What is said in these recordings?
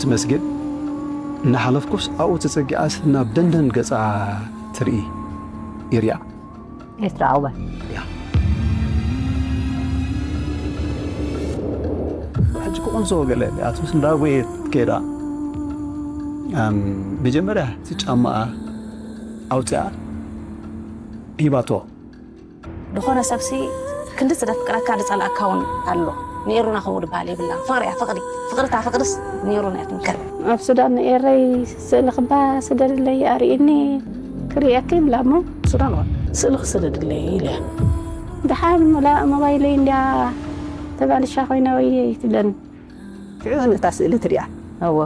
እቲ መስጊድ እናሓለፍኩስ ኣብኡ ተጸጊዓስ ናብ ደንደን ገጻ ትርኢ ይርያ። ኤርትራ ኣወ ያ። ሕጂ ክቕንሶ ገለ ኣትስ እንዳጎየት ከይዳ፣ ኣም፣ መጀመርያ እቲ ጫማኣ ኣውፅኣ ሂባቶ። ዝኾነ ሰብሲ ክንዲ ስለ ፍቅረካ ዝጸላእካ እውን ኣሎ። ንኤሩና ከምኡ ዝበሃል የብላን። ፍቅሪ እያ ፍቅሪ። ፍቅርታ ፍቅርስ ንኤሩና እያ ትምከን። ኣብ ሱዳን ንኤረይ ስእሊ ክባ ስደድለይ ኣርእኒ ክርእየኪ ይብላ እሞ ሱዳን እዋ ስእሊ ክስደድለይ ኢለ ደሓን ሙላእ ሞባይለይ እንድያ ተባልሻ ኮይና ወየ ትብለኒ። ሽዑ ነታ ስእሊ ትሪኣ። እዎ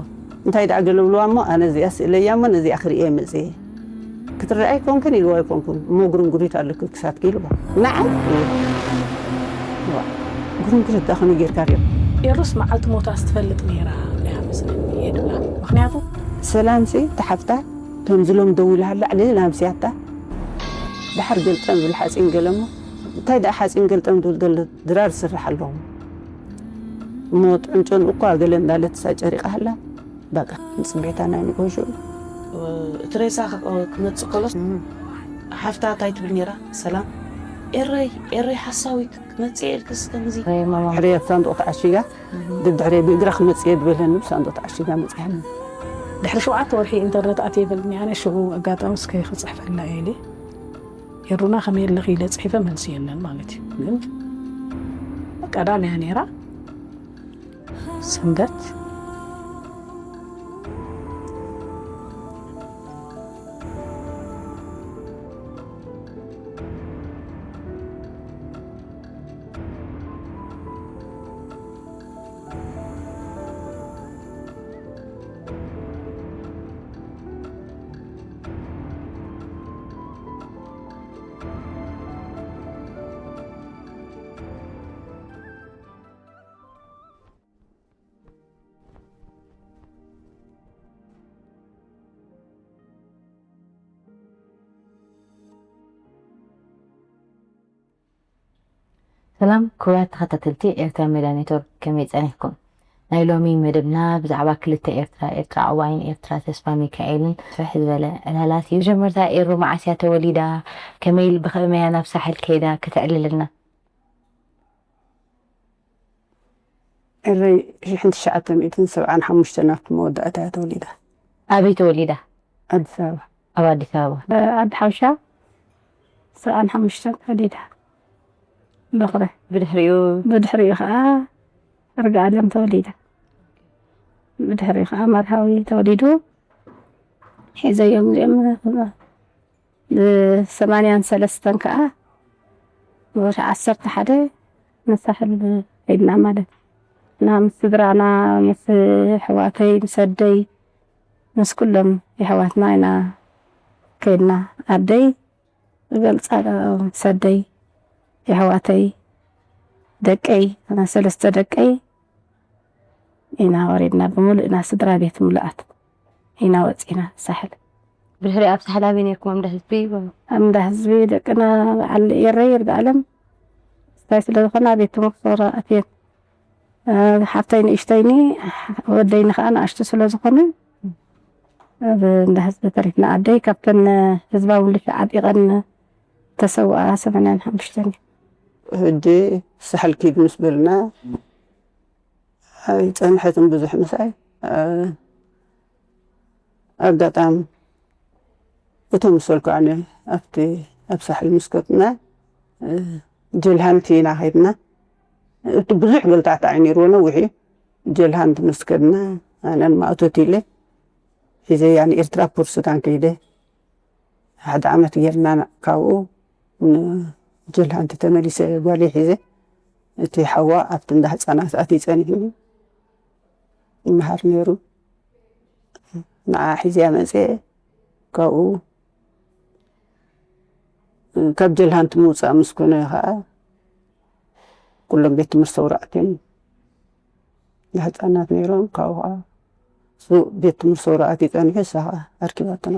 እንታይ ደኣ ገለ ብልዋ እሞ ኣነ እዚኣ ስእለያ እሞ ነዚኣ ክርእየ መፅየ። ክትረኣይ ኮንክን ኢልዋ ኣይኮንኩን እሞ ጉርንጉሪት ኣለኪ ክሳትኪ ኢልዋ። ንዓይ እዋ፣ ጉርንጉሪት ደኣ ከመይ ጌርካ ሪኦ? ኤሩስ መዓልቲ ሞታስ ትፈልጥ ነይራ እያ መስለኒ እየ ድብላ። ምክንያቱ ሰላምሲ ተሓፍታ ከምዚ ሎም ደዊላሃላ ዕልል ኣምስያታ። ድሓር ገልጠም ዝብል ሓፂን ገለ እሞ እንታይ ደኣ ሓፂን ገልጠም ዝብል ዘሎ ድራር ዝስራሕ ኣለኹ እሞ ጥዕንጨን እኳ ገለ እንዳለት እሳ ጨሪቓ ሃላ። በቃ ንፅቤታ ናይ ንቆሹ እቲ ሬሳ ክመፅእ ከሎስ ሓፍታ እንታይ ትብል ነይራ? ሰላም ኤረይ ኤረይ ሓሳዊት ክመፅእ ኢልክስ ከምዚ ሕርያ ብሳንዱቕ ተዓሺጋ ድድሕሪ ብእግራ ክመፅእ እየ ዝበለኒ ብሳንዱቕ ተዓሺጋ መፅያኒ። ድሕሪ ሸውዓተ ወርሒ ኢንተርነት ኣትየ በልኒ። ኣነ ሽዑ ኣጋጣሚ እስከ ክፅሕፈላ እየ ኢለ ኤሩና ከመይ ኣለኺ ኢለ ፅሒፈ መልሲ የለን ማለት እዩ። ግን ቀዳም እያ ነይራ ሰንበት ሰላም ክቡራት ተኸታተልቲ ኤርትራ ሜዳ ኔትወርክ፣ ከመይ ጸኒሕኩም? ናይ ሎሚ መደብና ብዛዕባ ክልተ ኤርትራ፣ ኤርትራ ኣዋይን ኤርትራ ተስፋ ሚካኤልን ስፍሕ ዝበለ ዕላላት እዩ። መጀመርታ ኤሩ መዓስ እያ ተወሊዳ? ከመይ ኢል-፣ ብኸመይ እያ ናብ ሳሕል ከይዳ? ከተዕልልና። ኤረይ ሽሕን ትሽዓተ ሚእትን ሰብዓን ሓሙሽተን ኣብቲ መወዳእታ እያ ተወሊዳ። ኣበይ ተወሊዳ? ኣዲስ ኣበባ። ኣብ ኣዲስ ኣበባ። ዓዲ ሓውሻ ሰብዓን ሓሙሽተን ተወሊዳ። በኽሪ ብድሕሪኡ ብድሕሪኡ ከዓ እርጋለም ተወሊዳ። ብድሕሪኡ ከዓ መርሃዊ ተወሊዱ። ሒዘዮም እዚኦም ብሰማንያን ሰለስተን ከዓ ብወርሒ ዓሰርተ ሓደ ንሳሕል ከይድና ማለት እና ምስ ስድራና ምስ ኣሕዋተይ ምስ ኣደይ ምስ ኩሎም የሕዋትና ኢና ከይድና። ኣደይ ዝገልፃ ምስ ኣደይ የሕዋተይ ደቀይ ሰለስተ ደቀይ ኢና ወሪድና ብምሉእና ስድራ ቤት ምሉኣት ኢና ወፂና ሳሕል። ብድሕሪ ኣብ ሳሕል ኣበይ ነርኩም? ኣብ እንዳ ህዝቢ? ኣብ እንዳ ህዝቢ ደቅና በዓል ኤረይ ይርጋለም ስታይ ስለ ዝኾና ቤት ትምህርቲ ወራ ኣትየን ሓፍተይ ንእሽተይኒ ወደይኒ ከዓ ንኣሽቱ ስለ ዝኾኑ ኣብ እንዳ ህዝቢ ተሪፍና። ኣደይ ካብተን ህዝባዊ ልፊ ዓጢቐን ተሰውኣ ሰማንያን ሓሙሽተን እዩ። ሕጂ ሳሕል ኪድ ምስ በልና ኣይፀንሐትን ብዙሕ ምሳይ ኣጋጣሚ እቶም ምስ በልኩ ኣነ ኣብቲ ኣብ ሳሕል ምስ ከድና ጀልሃንቲ ኢና ከድና። እቲ ብዙሕ ገልታዕታዕ ነይርዎ ነዊሕ እዩ። ጀልሃንቲ ምስ ከድና ኣነን ማእቶት ኢለ ሒዘያ ንኤርትራ ፖርት ሱዳን ከይደ ሓደ ዓመት ጌርና ካብኡ ንጀልሃንቲ ተመሊሰ ጓለይ ሒዘ እቲ ሓዋ ኣብቲ እንዳ ህፃናት ኣትዩ ፀኒሑ ይመሃር ነይሩ። ንዓ ሒዝያ መፅየ ካብኡ ካብ ጀልሃንቲ ምውፃእ ምስ ኮነ ከዓ ኩሎም ቤት ትምህርቲ ሰውራ ኣትዮም ንህፃናት ነይሮም ካብኡ ከዓ ቤት ትምህርቲ ሰውራ ኣትዩ ፀኒሑ እሳ ከዓ ኣርኪባትና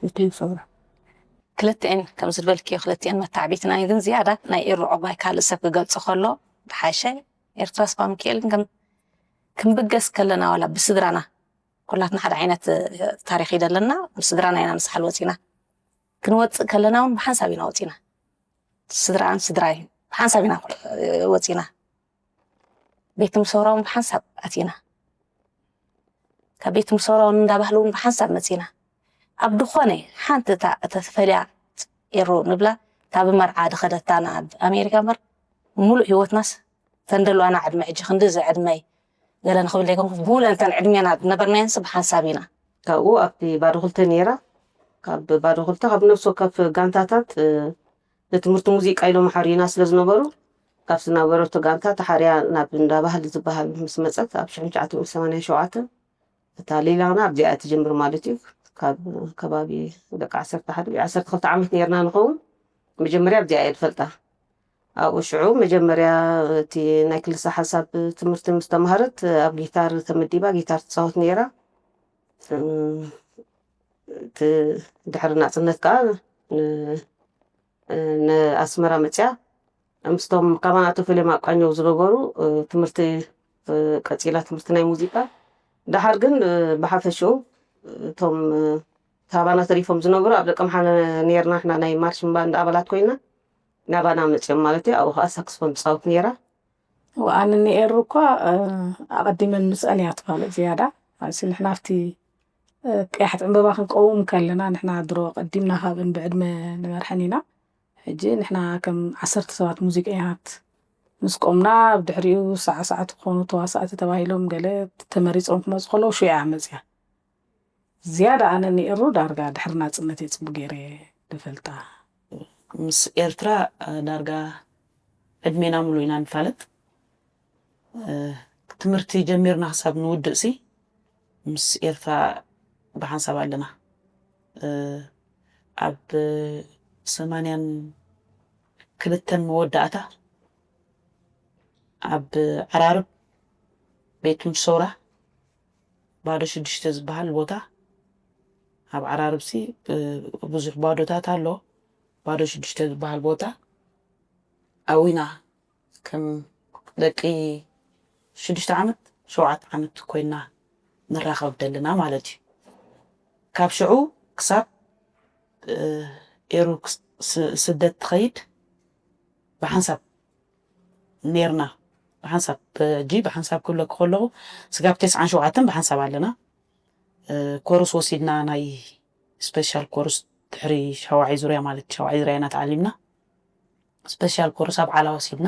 ቤት ትምህርቲ ሰውራ ክልተኤን ከም ዝበልክዮ ክልተኤን መታዕቢትና እዩ ግን ዝያዳ ናይ ኤሩ ዕባይ ካልእ ሰብ ክገልፆ ከሎ ብሓሸ ኤርትራ ስፓ ሚካኤል ግን ከም ክንብገስ ከለና ዋላ ብስድራና ኩላትና ሓደ ዓይነት ታሪኽ እዩ ዘለና። ብስድራና ኢና ንሳሕል ወፂና። ክንወፅእ ከለና እውን ብሓንሳብ ኢና ወፂና። ስድራን ስድራይ ብሓንሳብ ኢና ወፂና። ቤት ምሶራውን ብሓንሳብ ኣቲና። ካብ ቤት ምሶራውን እንዳባህሊ እውን ብሓንሳብ መፂና። ኣብ ድኾነ ሓንቲ እታ እተፈልያ ኤሩ ንብላ እታ ብመርዓ ድኸደታ ናብ ኣሜሪካ እምበር ሙሉእ ህይወትናስ ተንደልዋና ዕድመ ሕጂ ክንዲ እዚ ዕድመይ ገለ ንኽብል ዘይኮንኩ ብሙሉእንተን ዕድሜና ዝነበርናየንስ ብሓንሳብ ኢና። ካብኡ ኣብቲ ባዶ ክልተ ነይራ። ካብ ባዶ ክልተ ካብ ነፍሲ ወከፍ ጋንታታት ንትምህርቲ ሙዚቃ ኢሎም ሓርዩና ስለ ዝነበሩ ካብ ዝነበረቶ ጋንታ ተሓርያ ናብ እንዳ ባህሊ ዝበሃል ምስ መፀት ኣብ ሽሕን ትሽዓተ ሚእትን ሰማንያን ሸውዓተን እታ ሌላና ኣብዚኣ እያ ትጅምር ማለት እዩ። ካብ ከባቢ ደቂ ዓሰርተ ሓደ ዓሰርተ ክልተ ዓመት ነይርና ንኸውን መጀመርያ ኣብዚኣ እየ ዝፈልጣ። ኣብኡ ሽዑ መጀመርያ እቲ ናይ ክልሰ ሓሳብ ትምህርቲ ምስ ተማሃረት ኣብ ጊታር ተመዲባ ጊታር ትፃወት ነይራ። እቲ ድሕሪ ናፅነት ከዓ ንኣስመራ መፅያ ምስቶም ካባና ተፈልዮም ኣብ ቃኘው ዝነበሩ ትምህርቲ ቀፂላ ትምህርቲ ናይ ሙዚቃ። ደሓር ግን ብሓፈሽኡ እቶም ካባና ተሪፎም ዝነበሩ ኣብ ደቀምሓ ነርና ሕና ናይ ማርሽን ባንድ ኣባላት ኮይና ናባና መፅዮም ማለት እዩ ኣብኡ ከዓ ሳክስፎን ትፃወት ነይራ። ኣነ ንኤሩ እኳ ኣቐዲመን ምስአን እያ ትፋለጥ ዝያዳ። ንሕና ኣብቲ ቀያሕቲ ዕምበባ ክንቀውም ከለና ንሕና ድሮ ቀዲምና ካብን ብዕድመ ንመርሐን ኢና። ሕጂ ንሕና ከም ዓሰርተ ሰባት ሙዚቀኛታት ምስ ቆምና ብድሕሪኡ ሳዕሳዕቲ ክኾኑ ተዋሳእቲ ተባሂሎም ገለ ተመሪፆም ክመፁ ከለዉ ሽዑ እያ መፅያ። ዝያዳ ኣነ ንኤሩ ዳርጋ ድሕሪ ናፅነት እየ ፅቡቅ ገይረ ድፈልጣ። ምስ ኤርትራ ዳርጋ ዕድሜና ሙሉ ኢና ንፋለጥ። ትምህርቲ ጀሚርና ክሳብ ንውድእ ሲ ምስ ኤርትራ ብሓንሳብ ኣለና። ኣብ ሰማንያን ክልተን መወዳእታ ኣብ ዓራርብ ቤት ምሶራ ባዶ ሽዱሽተ ዝበሃል ቦታ ኣብ ዓራርብሲ ብዙሕ ባዶታት ኣሎ። ባዶ ሽዱሽተ ዝበሃል ቦታ ኣብኡ ኢና ከም ደቂ ሽዱሽተ ዓመት ሸውዓተ ዓመት ኮይና ንራኸብ ደለና ማለት እዩ። ካብ ሽዑ ክሳብ ኤሩ ስደት ትኸይድ ብሓንሳብ ኔርና። ብሓንሳብ ሕጂ ብሓንሳብ ክብለኪ ከለኹ ስጋብ ተስዓን ሸውዓተን ብሓንሳብ ኣለና። ኮርስ ወሲድና ናይ ስፔሻል ኮርስ ድሕሪ ሸዋዒ ዙርያ ማለት ሸዋዒ ዙርያ ኢና ተዓሊምና። ስፔሻል ኮርስ ኣብ ዓላ ወሲድና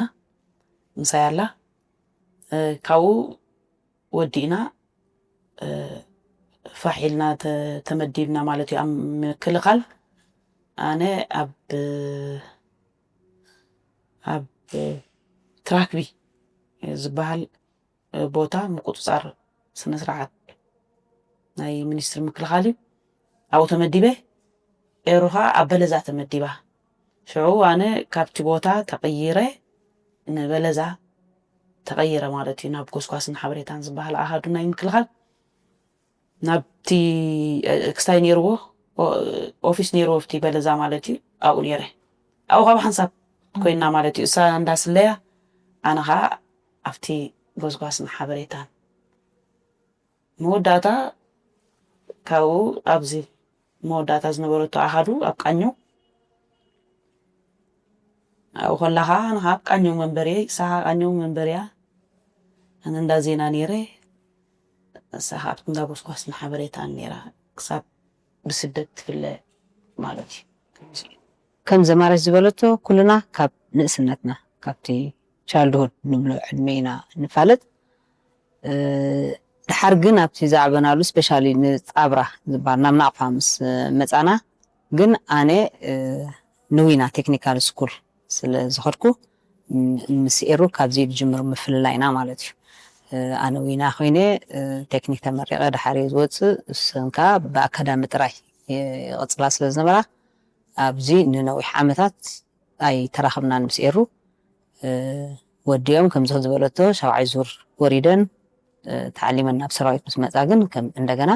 ምሳይ ኣላ። ካብኡ ወዲእና ፋሕ ኢልና ተመዲብና ማለት እዩ ኣብ ምክልኻል። ኣነ ኣብ ኣብ ትራክቢ ዝበሃል ቦታ ምቁፅፃር ስነስርዓት ናይ ሚኒስትሪ ምክልኻል እዩ። ኣብኡ ተመዲበ። ኤሩ ከዓ ኣብ በለዛ ተመዲባ። ሽዑ ኣነ ካብቲ ቦታ ተቐይረ ንበለዛ ተቐይረ ማለት እዩ ናብ ጎስጓስን ሓበሬታን ዝበሃል ኣሃዱ ናይ ምክልኻል ናብቲ ክስታይ ነይርዎ ኦፊስ ነይርዎ ኣብቲ በለዛ ማለት እዩ ኣብኡ ነይረ ኣብኡ ካብ ሓንሳብ ኮይና ማለት እዩ እሳ እንዳስለያ ኣነ ከዓ ኣብቲ ጎስጓስን ሓበሬታን መወዳእታ ካብኡ ኣብዚ መወዳእታ ዝነበረቶ ኣሃዱ ኣብ ቃኘው ኣብኡ ከላ ከዓ ንካ ኣብ ቃኘው መንበርየ እሳ ከዓ ቃኘው መንበርያ ኣነ እንዳ ዜና ነይረ እሳ ከዓ ኣብቲ እንዳ ጎስጓስ ንሓበሬታን ነይራ ክሳብ ብስደት ትፍለ ማለት እዩ። ከም ዘማሪት ዝበለቶ ኩልና ካብ ንእስነትና ካብቲ ቻልድሁድ ንብሎ ዕድመ ኢና ንፋለጥ። ድሓር ግን ኣብቲ ዝዓበናሉ ስፔሻሊ ንፃብራ ዝበሃል ናብ ናቕፋ ምስ መፃና ግን ኣነ ንዊና ቴክኒካል ስኩል ስለ ዝኸድኩ ምስ ኤሩ ካብዚ ዝጅምር ምፍልላይና ማለት እዩ። ኣነ ዊና ኮይነ ቴክኒክ ተመሪቐ ድሓር እየ ዝወፅእ እሰን ከዓ ብኣካዳሚ ጥራይ ይቕፅላ ስለ ዝነበራ ኣብዚ ንነዊሕ ዓመታት ኣይተራኸብናን ምስ ኤሩ ወዲኦም ከምዚ ዝበለቶ ሻውዓይ ዙር ወሪደን ተዓሊመን ናብ ሰራዊት ምስ መፃ ግን ከም እንደገና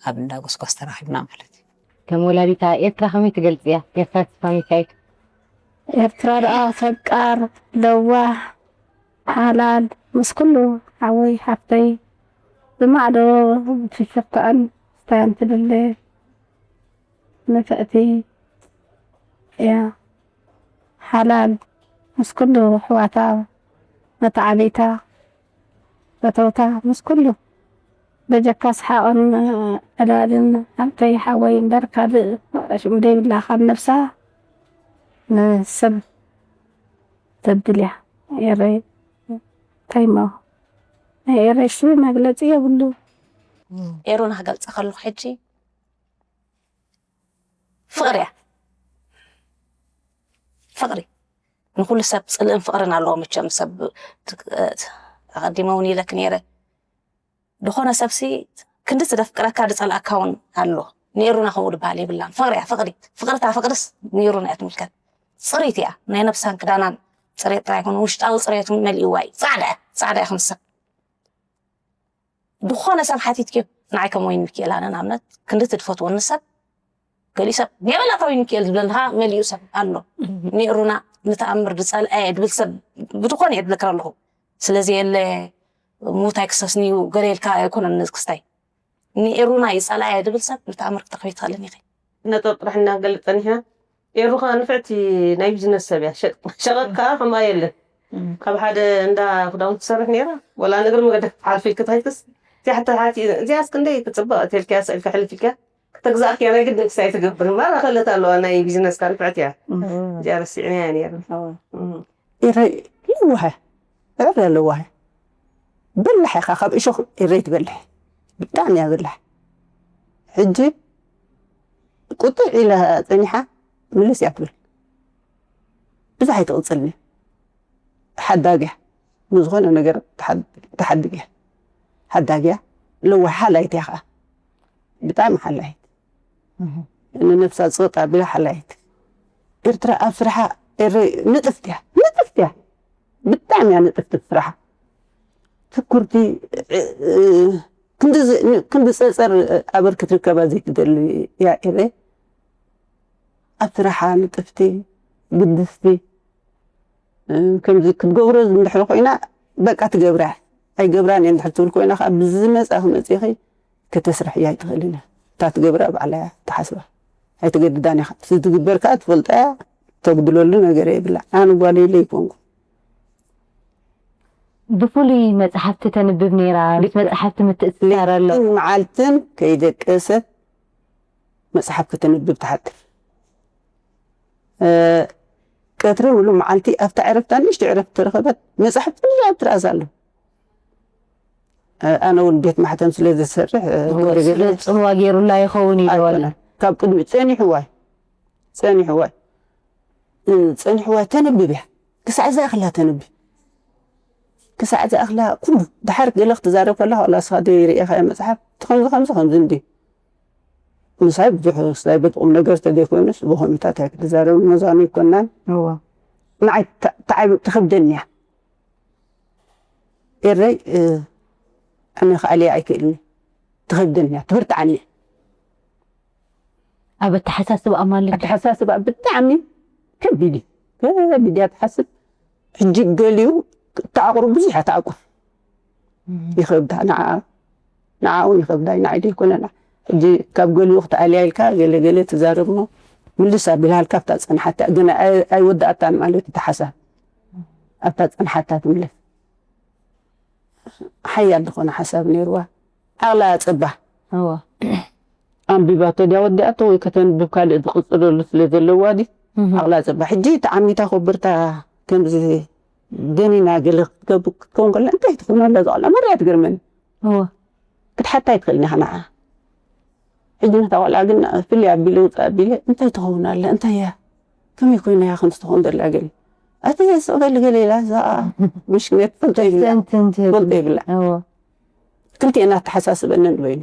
ኣብ እንዳ ጎስጓስ ተራኺብና ማለት እዩ። ከም ወላዲታ ኤርትራ ከመይ ትገልፅያ? ኤርትራ ተስፋሚካኤል። ኤርትራ ደኣ ፈቃር፣ ለዋህ፣ ሓላል፣ ምስ ኩሉ ሓወይ ሓፍተይ ብማዕዶ ትሽፍተኣን ስታያን ትድለ ንፍዕቲ እያ ሓላል ምስ ኩሉ ኣሕዋታ መተዓብይታ ፈተውታ ምስ ኩሉ በጀካ ሰሓቕን ዕላልን ሓብተይ ሓወይ እምበር ካልእ ሽም ዘይብላ ካብ ነብሳ ንሰብ ተብል እያ። ኤረይ እንታይ እሞ ናይ ኤረይ ሹ መግለጺ የብሉ። ኤሩና ክገልጻ ከለኹ ሕጂ ፍቕሪ እያ። ፍቕሪ ንኹሉ ሰብ ጽልእን ፍቕርን ኣለዎ። መቸም ሰብ ኣቐዲመ እውን ኢለክ ነይረ። ዝኾነ ሰብሲ ክንዲ ትደፍቅረካ ዝጸልኣካ እውን ኣሎ። ንኤሩና ከምኡ ዝበሃል የብላን። ፍቕሪ እያ ፍቕሪ። ፍቕርታ ፍቕርስ ንኤሩና እያ ትምልከት። ጽሪት እያ ናይ ነብሳን ክዳናን ጽሬት ጥራይ ይኹን ውሽጣዊ ጽሬት እውን መሊእዋ እዩ። ጻዕዳ እያ ጻዕዳ እያ ክንሰብ ዝኾነ ሰብ ሓቲትክዮ ንዓይ ከም ወይን ሚካኤል ኣነ ንኣብነት ክንዲ ትድፈትወኒ ሰብ ገሊኡ ሰብ ጌበላ ካብ ወይን ሚካኤል ዝብለልካ መሊኡ ሰብ ኣሎ። ንኤሩና ንተኣምር ዝጸልአ ድብል ሰብ ብዝኾነ እየ ዝዝክር ኣለኹ። ስለዚ የለ ሙት ኣይክሰስንዩ ገለ ኢልካ ኣይኮነን ክስታይ ንኤሩና ይጸልኣየ ድብል ሰብ ንተኣምር ክትረኽቢ ትኽእልን ኢኺ። ነጥብ ጥራሕ እናገለጸ ኒሕና ኤሩ ከዓ ንፍዕቲ ናይ ቢዝነስ ሰብ እያ። ሸቅ- ሸቐጥ ከዓ ከምኣ የለን። ካብ ሓደ እንዳ ክዳውንቲ ትሰርሕ ነይራ ወላ ንእግሪ መገዲ ክትሓልፍ ኢልኪ ትኸይትስ እዚኣ ሕተ ሓቲ እዚኣስ ክንደይ ክፅብቕ እትልክያ ስእልካ ሕልፍ ኢልክያ ክተግዛእክያ ናይ ግድን ክሳይ ትገብር ማራ ከለት ኣለዋ ናይ ቢዝነስ ካ ንፍዕቲ እያ። እዚኣ ረሲዕናያ ነይራ። ኢረይ ለዋህ ዕረ ለዋህ በላሕ ኢኻ ካብ እሾኽ ኢረይ ትበልሕ ብጣዕሚ እያ በላሕ። ሕጂ ቁጥዕ ኢላ ፀኒሓ ምልስ እያ ትብል። ብዙሕ ኣይትቕፅልን እያ። ሓዳግ እያ ንዝኾነ ነገር ትሓድግ እያ። ሓዳግ እያ ለዋህ ሓላይት እያ ከዓ ብጣዕሚ ሓላይት ንነብሳ ጸጥ ኣቢላ ሓላይት ኤርትራ ኣብ ስራሓ ኤረ ንጥፍቲ እያ ንጥፍቲ እያ ብጣዕሚ እያ ንጥፍቲ ስራሓ ትኩርቲ ክንዲ ጸጸር ኣበርክት ርከባ ዘይትደሊ እያ ኤረ ኣብ ስራሓ ንጥፍቲ ግድስቲ ከምዚ ክትገብሮ እንድሕር ኮይና በቃ ትገብራ ኣይገብራን እየ እንድሕር ትብል ኮይና ከዓ ብዝመፃ ክመፅኺ ከተስርሕያ ኣይትኽእልን እያ እታ ትገብራ ባዕላ እያ ትሓስባ ኣይትገድዳን ኢኻ እቲ ዝግበር ከዓ ትፈልጣ እያ ተጉድለሉ ነገር የብላ ኣነ ጓል ኢለ ይኮንኩ ብፍሉይ መፅሓፍቲ ተንብብ ነይራ ምስ መፅሓፍቲ ምትእስሳር ኣሎ መዓልትን ከይደቀሰት መፅሓፍ ከተንብብ ትሓትር ቀትሪ ሙሉእ መዓልቲ ኣብታ ዕረፍታ ንእሽቶ ዕረፍቲ ተረኸበት መፅሓፍ ጥራሕ ኣብ ትርኣስ ኣሎ ኣነ እውን ቤት ማሕተም ስለ ዝሰርሕ ፅልዋ ገይሩላ ይኸውን እዩ ዝበለ ካብ ቅድሚ ፀኒሕዋ እዩ ፀኒሕዋ እዩ ፀኒሕዋ ተንብብ እያ ክሳዕ ዝኣኽላ ተንብብ ክሳዕ ዝኣኽላ ኩሉ ድሓር ገለ ክትዛረብ ከለኻ ዋላ ንስኻ ዘይርእኻዮ መፅሓፍ እቲ ከምዚ ከምዚ ከምዚ እንድዩ ምሳይ ብዙሕ ስታይ በቲ ቁም ነገር ተዘይኮይኑስ ብኮሚታት ኣይክትዛረብ መዛኑ ኣይኮናን እዋ ንዓይ ተዓብ ትኸብደኒ እያ ኤረይ ኣነ ክኣልያ ኣይክእልን እየ ትኸብደኒ እያ ትብርትዓኒ እያ ኣብ ኣተሓሳስባኣ ማለት ኣተሓሳስባ ብጣዕሚ ከቢድ እዩ ከቢድ እያ ትሓስብ ሕጂ ገሊኡ ተዓቁሩ ብዙሕ እያ ተዓቁር ይኸብዳ ንዓ ንዓ እውን ይኸብዳ እዩ ንዓይ ዘይኮነና ሕጂ ካብ ገሊኡ ክትኣልያ ኢልካ ገለ ገለ ትዛረብ እሞ ምልስ ኣቢልሃልካ ኣብታ ፀንሓታ ግን ኣይወዳእታን ማለት እዩ ተሓሳብ ኣብታ ፀንሓታ ትምለስ ሓያል ዝኾነ ሓሳብ ነይርዋ ዓቕላ ኣፀባ ኣንቢባቶ ድያ ወዲኣቶ ወይ ከተንብብ ካልእ ዝቕፅለሉ ስለ ዘለዋ ድዩ ዓቕላ ኣፀባ ሕጂ ተዓሚታ ኮብርታ ከምዚ ደኒና ገለ ክትገብር ክትከውን ከላ እንታይ ትኾን ኣላ እዛ ቆልዓ መርያ ትገርመኒ ክትሓታ ኣይትኽእልን ኢኻ ንዓ ሕጂ ነታ ቆልዓ ግን ፍልይ ኣቢለ ውፅእ ኣቢለ እንታይ ትኸውን ኣላ እንታይ እያ ከመይ ኮይና እያ ከምዚ ትኸውን ዘላ ገለ ኣቲ ስቕ በሊ ገለ ኢላ እዛ ምሽክነት ትፈልጦ ይብላ ትፈልጦ ይብላ ክልቲኤና ኣተሓሳስበንን በይኑ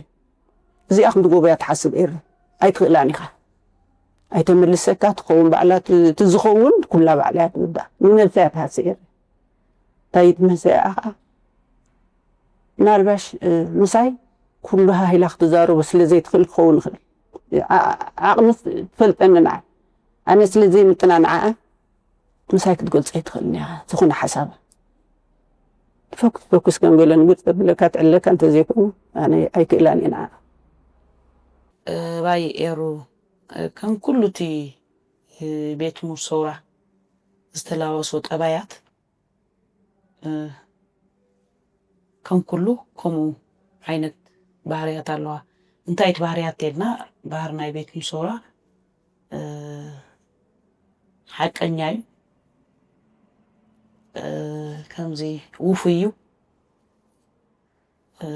እዚኣ ክንዲ ጎቦ እያ ትሓስብ ኤሪ ኣይትኽእላን ኢኻ ኣይተምልሰካ ትኸውን ባዕላ ትዝኸውን ኩላ ባዕላ እያ ትውዳእ ንነብሳ እያ ትሃሲ ኤሪ እንታይ ትምህሰ እያ ከዓ ምናልባሽ ምሳይ ኩሉ ሃሂላ ክትዛረቦ ስለ ዘይትኽእል ክኸውን ይኽእል ዓቕሚ ትፈልጠኒ ንዓ ኣነ ስለ ዘይምጥና ንዓኣ ምሳይ ክትገልጾ ኣይትኽእልን እያ ዝኾነ ሓሳባ ፈኩስ ፈኩስ ከም ገለ ንጉፅ ተብለካ ትዕለካ እንተዘይኮይኑ ኣነ ኣይክእላን እየ ንዓ። እባይ ኤሩ፣ ከም ኩሉ እቲ ቤት ሙር ሰውራ ዝተላበሶ ጠባያት፣ ከም ኩሉ ከምኡ ዓይነት ባህርያት ኣለዋ። እንታይ እቲ ባህርያት ተልና፣ ባህር ናይ ቤት ሙር ሰውራ ሓቀኛ እዩ። ከምዚ ውፉይ እዩ፣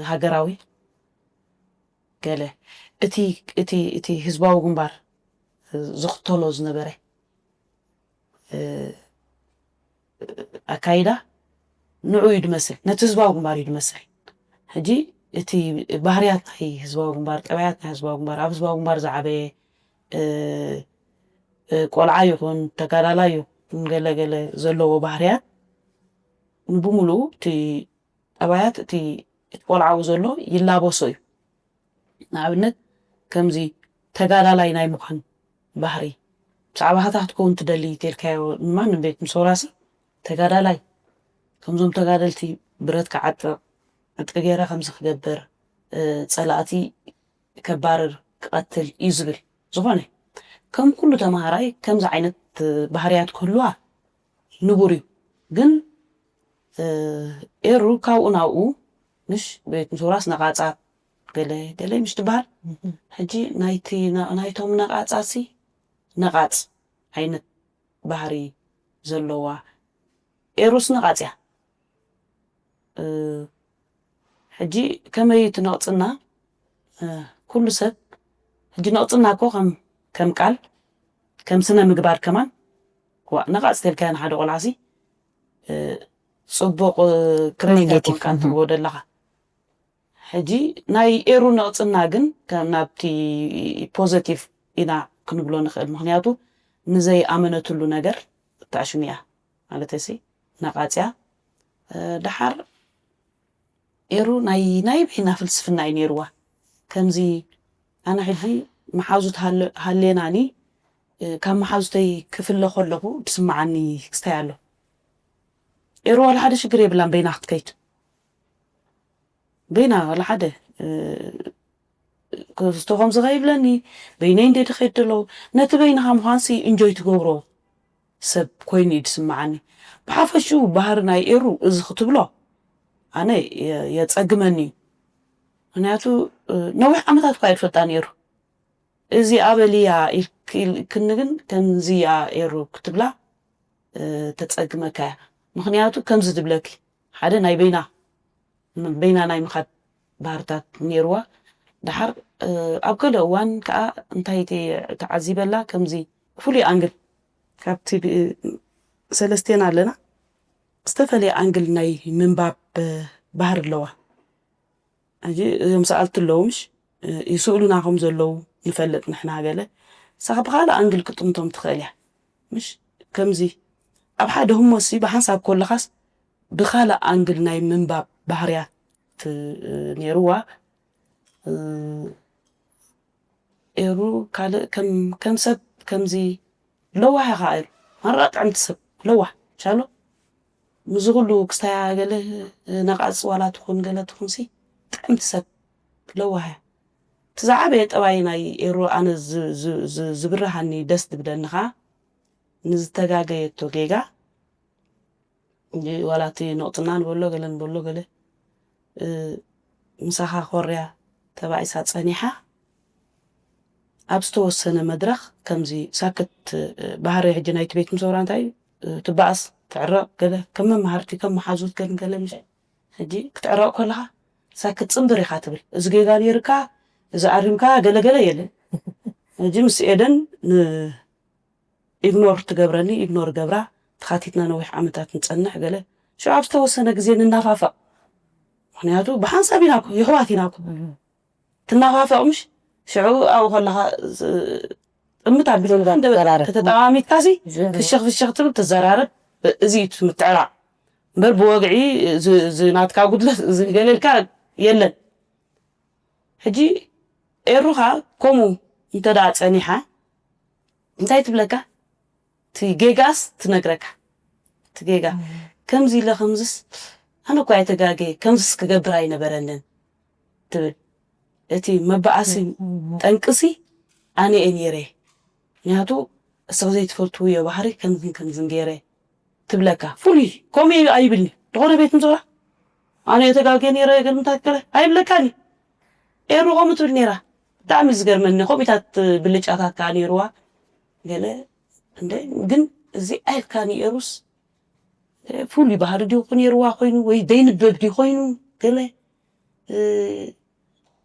ሃገራዊ። ገለ እቲ እቲ እቲ ህዝባዊ ግንባር ዝኽተሎ ዝነበረ ኣካይዳ ንዑ እዩ ድመስል፣ ነቲ ህዝባዊ ግንባር እዩ ድመስል። ሕጂ እቲ ባህርያት ናይ ህዝባዊ ግንባር፣ ጠባያት ናይ ህዝባዊ ግንባር፣ ኣብ ህዝባዊ ግንባር ዝዓበየ ቆልዓ ይኹን ተጋዳላይ ይኹን ገለ ገለ ዘለዎ ባህርያት፣ ንብምሉኡ እቲ ጠባያት እቲ ቆልዓኡ ዘሎ ይላበሶ እዩ። ንኣብነት ከምዚ ተጋዳላይ ናይ ምዃን ባህሪ፣ ብዛዕባኻ ክትከውን ትደሊ ተልካዮ ንማንም ቤት ሙር ሰውራሲ፣ ተጋዳላይ፣ ከምዞም ተጋደልቲ ብረት ክዓጥቕ፣ ዕጥቂ ገይረ ከምዚ ክገብር፣ ጸላእቲ ከባርር ክቐትል እዩ ዝብል። ዝኾነ ከም ኩሉ ተምሃራይ ከምዚ ዓይነት ባህርያት ክህልዋ ንቡር እዩ። ግን ኤሩ ካብኡ ናብኡ ምሽ ቤት ሙር ሰውራስ ነቓጻት ገለ ገለ ምሽ ትበሃል። ሕጂ ናይቲ ናይቶም ነቓጻሲ ነቓጽ ዓይነት ባህሪ ዘለዋ ኤሩስ ነቓጽ እያ። ሕጂ ከመይ ትነቕጽና? ኩሉ ሰብ ሕጂ ነቕጽና እኮ ከም ከም ቃል ከም ስነ ምግባር ከማን ዋ ነቓጽ ተልካያ ንሓደ ቆልዓሲ ጽቡቕ ክሬት Negative። ትብዎ ደለኻ። ሕጂ ናይ ኤሩ ነቕጽና ግን ከም ናብቲ ፖዘቲቭ ኢና ክንብሎ ንኽእል። ምኽንያቱ ንዘይኣመነትሉ ነገር ተኣሽሙ እያ። ማለተሲ ነቓጽ እያ። ደሓር ኤሩ ናይ ናይ በይና ፍልስፍና እዩ ነይርዋ። ከምዚ ኣነ ሕጂ መሓዙት ሃለ- ሃሌናኒ ካብ መሓዙተይ ክፍለ ከለኹ ዝስምዓኒ ክስታይ ኣሎ። ኤሩ ዋላ ሓደ ሽግር የብላን በይና ክትከይድ፣ በይና ዋላ ሓደ ክስቶ ከምዚ ከይብለኒ በይነይ እንደ ድኸይድ ደለዉ። ነቲ በይንኻ ምዃንሲ እንጆይ ትገብሮ ሰብ ኮይኑ እዩ ዝስምዓኒ። ብሓፈሽኡ ባህሪ ናይ ኤሩ እዚ ክትብሎ ኣነ የ- የጸግመኒ እዩ። ምክንያቱ ነዊሕ ዓመታት እኳ እየ ዝፈልጣ ነይሩ። እዚ ኣበልያ ኢልክ- ኢልክኒ ግን ከምዚያ ኤሩ ክትብላ ተጸግመካ እያ። ምክንያቱ ከምዚ ትብለኪ ሓደ ናይ በይና በይና ናይ ምኻድ ባህርታት ነይርዋ። ደሓር ኣብ ገለ እዋን ከዓ እንታይ ተዓዚበላ ከምዚ ፍሉይ ኣንግል ካብቲ ሰለስቴና ኣለና ዝተፈለየ ኣንግል ናይ ምንባብ ባህር ኣለዋ። ሕጂ እዞም ሰኣልቲ ኣለዉ ምሽ ይስእሉና ከም ዘለዉ ንፈልጥ ንሕና ገለ ሳኽ ብኻልእ ኣንግል ክጥምቶም ትኽእል እያ ምሽ ከምዚ ኣብ ሓደ ህሞሲ ብሓንሳብ ከለኻስ ብኻልእ ኣንግል ናይ ምንባብ ባህርያት ነይርዋ። ኤሩ ካልእ ከም ከም ሰብ ከምዚ ለዋህ ኢኻ ኤሩ ማራ ጥዕምቲ ሰብ ለዋህ ሻሎ ምዚ ኩሉ ክስታያ ገለ ነቓጽ ዋላ ትኹን ገለ ትኹንሲ ጥዕምቲ ሰብ ለዋህ እያ። እቲ ዝዓበየ ጠባይ ናይ ኤሩ ኣነ ዝ- ዝ- ዝ- ዝብርሃኒ ደስ ዝብለኒ ኸዓ ንዝተጋገየቶ ጌጋ ዋላ እቲ ነቑጽና ንበሎ ገለ ንበሎ ገለ ምሳኻ ኮርያ ተባኢሳ ጸኒሓ ኣብ ዝተወሰነ መድረኽ ከምዚ ሳክት ባህሪ ሕጂ ናይቲ ቤት ምሰውራ እንታይ ትበኣስ ትዕረቕ ገለ ከም መምሃርቲ ከም መሓዙት ገለ ገለ ምሽ ሕጂ ክትዕረቕ ከለኻ ሳክት ጽንብር ኢኻ ትብል እዚ ጌጋ ነይርካ እዚ ኣሪምካ ገለ ገለ የለን ሕጂ ምስ ኤደን ኢግኖር ትገብረኒ ኢግኖር ገብራ ተኻቲትና ነዊሕ ዓመታት ንጸንሕ ገለ ሽዑ ኣብ ዝተወሰነ ግዜ ንናፋፈቕ ምክንያቱ ብሓንሳብ ኢና እኮ የሕዋት ኢና እኮ ትናፋፈቕ ምሽ ሽዑ ኣብኡ ከለኻ ጥምት ኣቢልካ ከተጠማሚትካሲ ፍሸኽ ፍሸኽ ትብል ትዘራረብ እዚ እዩ ምትዕራቕ እምበር ብወግዒ ናትካ ጉድለት ገለልካ የለን ሕጂ ኤሩኻ ከምኡ እንተ ደኣ ጸኒሓ እንታይ ትብለካ? እቲ ጌጋስ ትነግረካ። እቲ ጌጋ ከምዚ ኢለ ከምዝስ ኣነ እኳ ኣይተጋገየ፣ ከምዝስ ክገብር ኣይነበረንን ትብል። እቲ መባኣሲ ጠንቅሲ ኣነ እየ ነይረ። ምክንያቱ እስኺ ዘይትፈልጥዎ ባህሪ ከምዝን ከምዝን ገይረ ትብለካ። ፍሉይ ከምኡ ኣይብልኒ። ዝኾነ ቤት ምዞራ ኣነ እየ ተጋግየ ነይረ፣ ግን እንታይ ትብለ ኣይብለካን እዩ። ኤሩ ከምኡ ትብል ነይራ። ብጣዕሚ ዝገርመኒ ከምኡታት ብልጫታት ከዓ ነይርዋ። ገለ እንደ ግን እዚ ኣይልካን እዩ ኤሩስ ፍሉይ ባህሪ ድዩ ነይርዋ ኮይኑ ወይ ዘይንበብ ድዩ ኮይኑ ገለ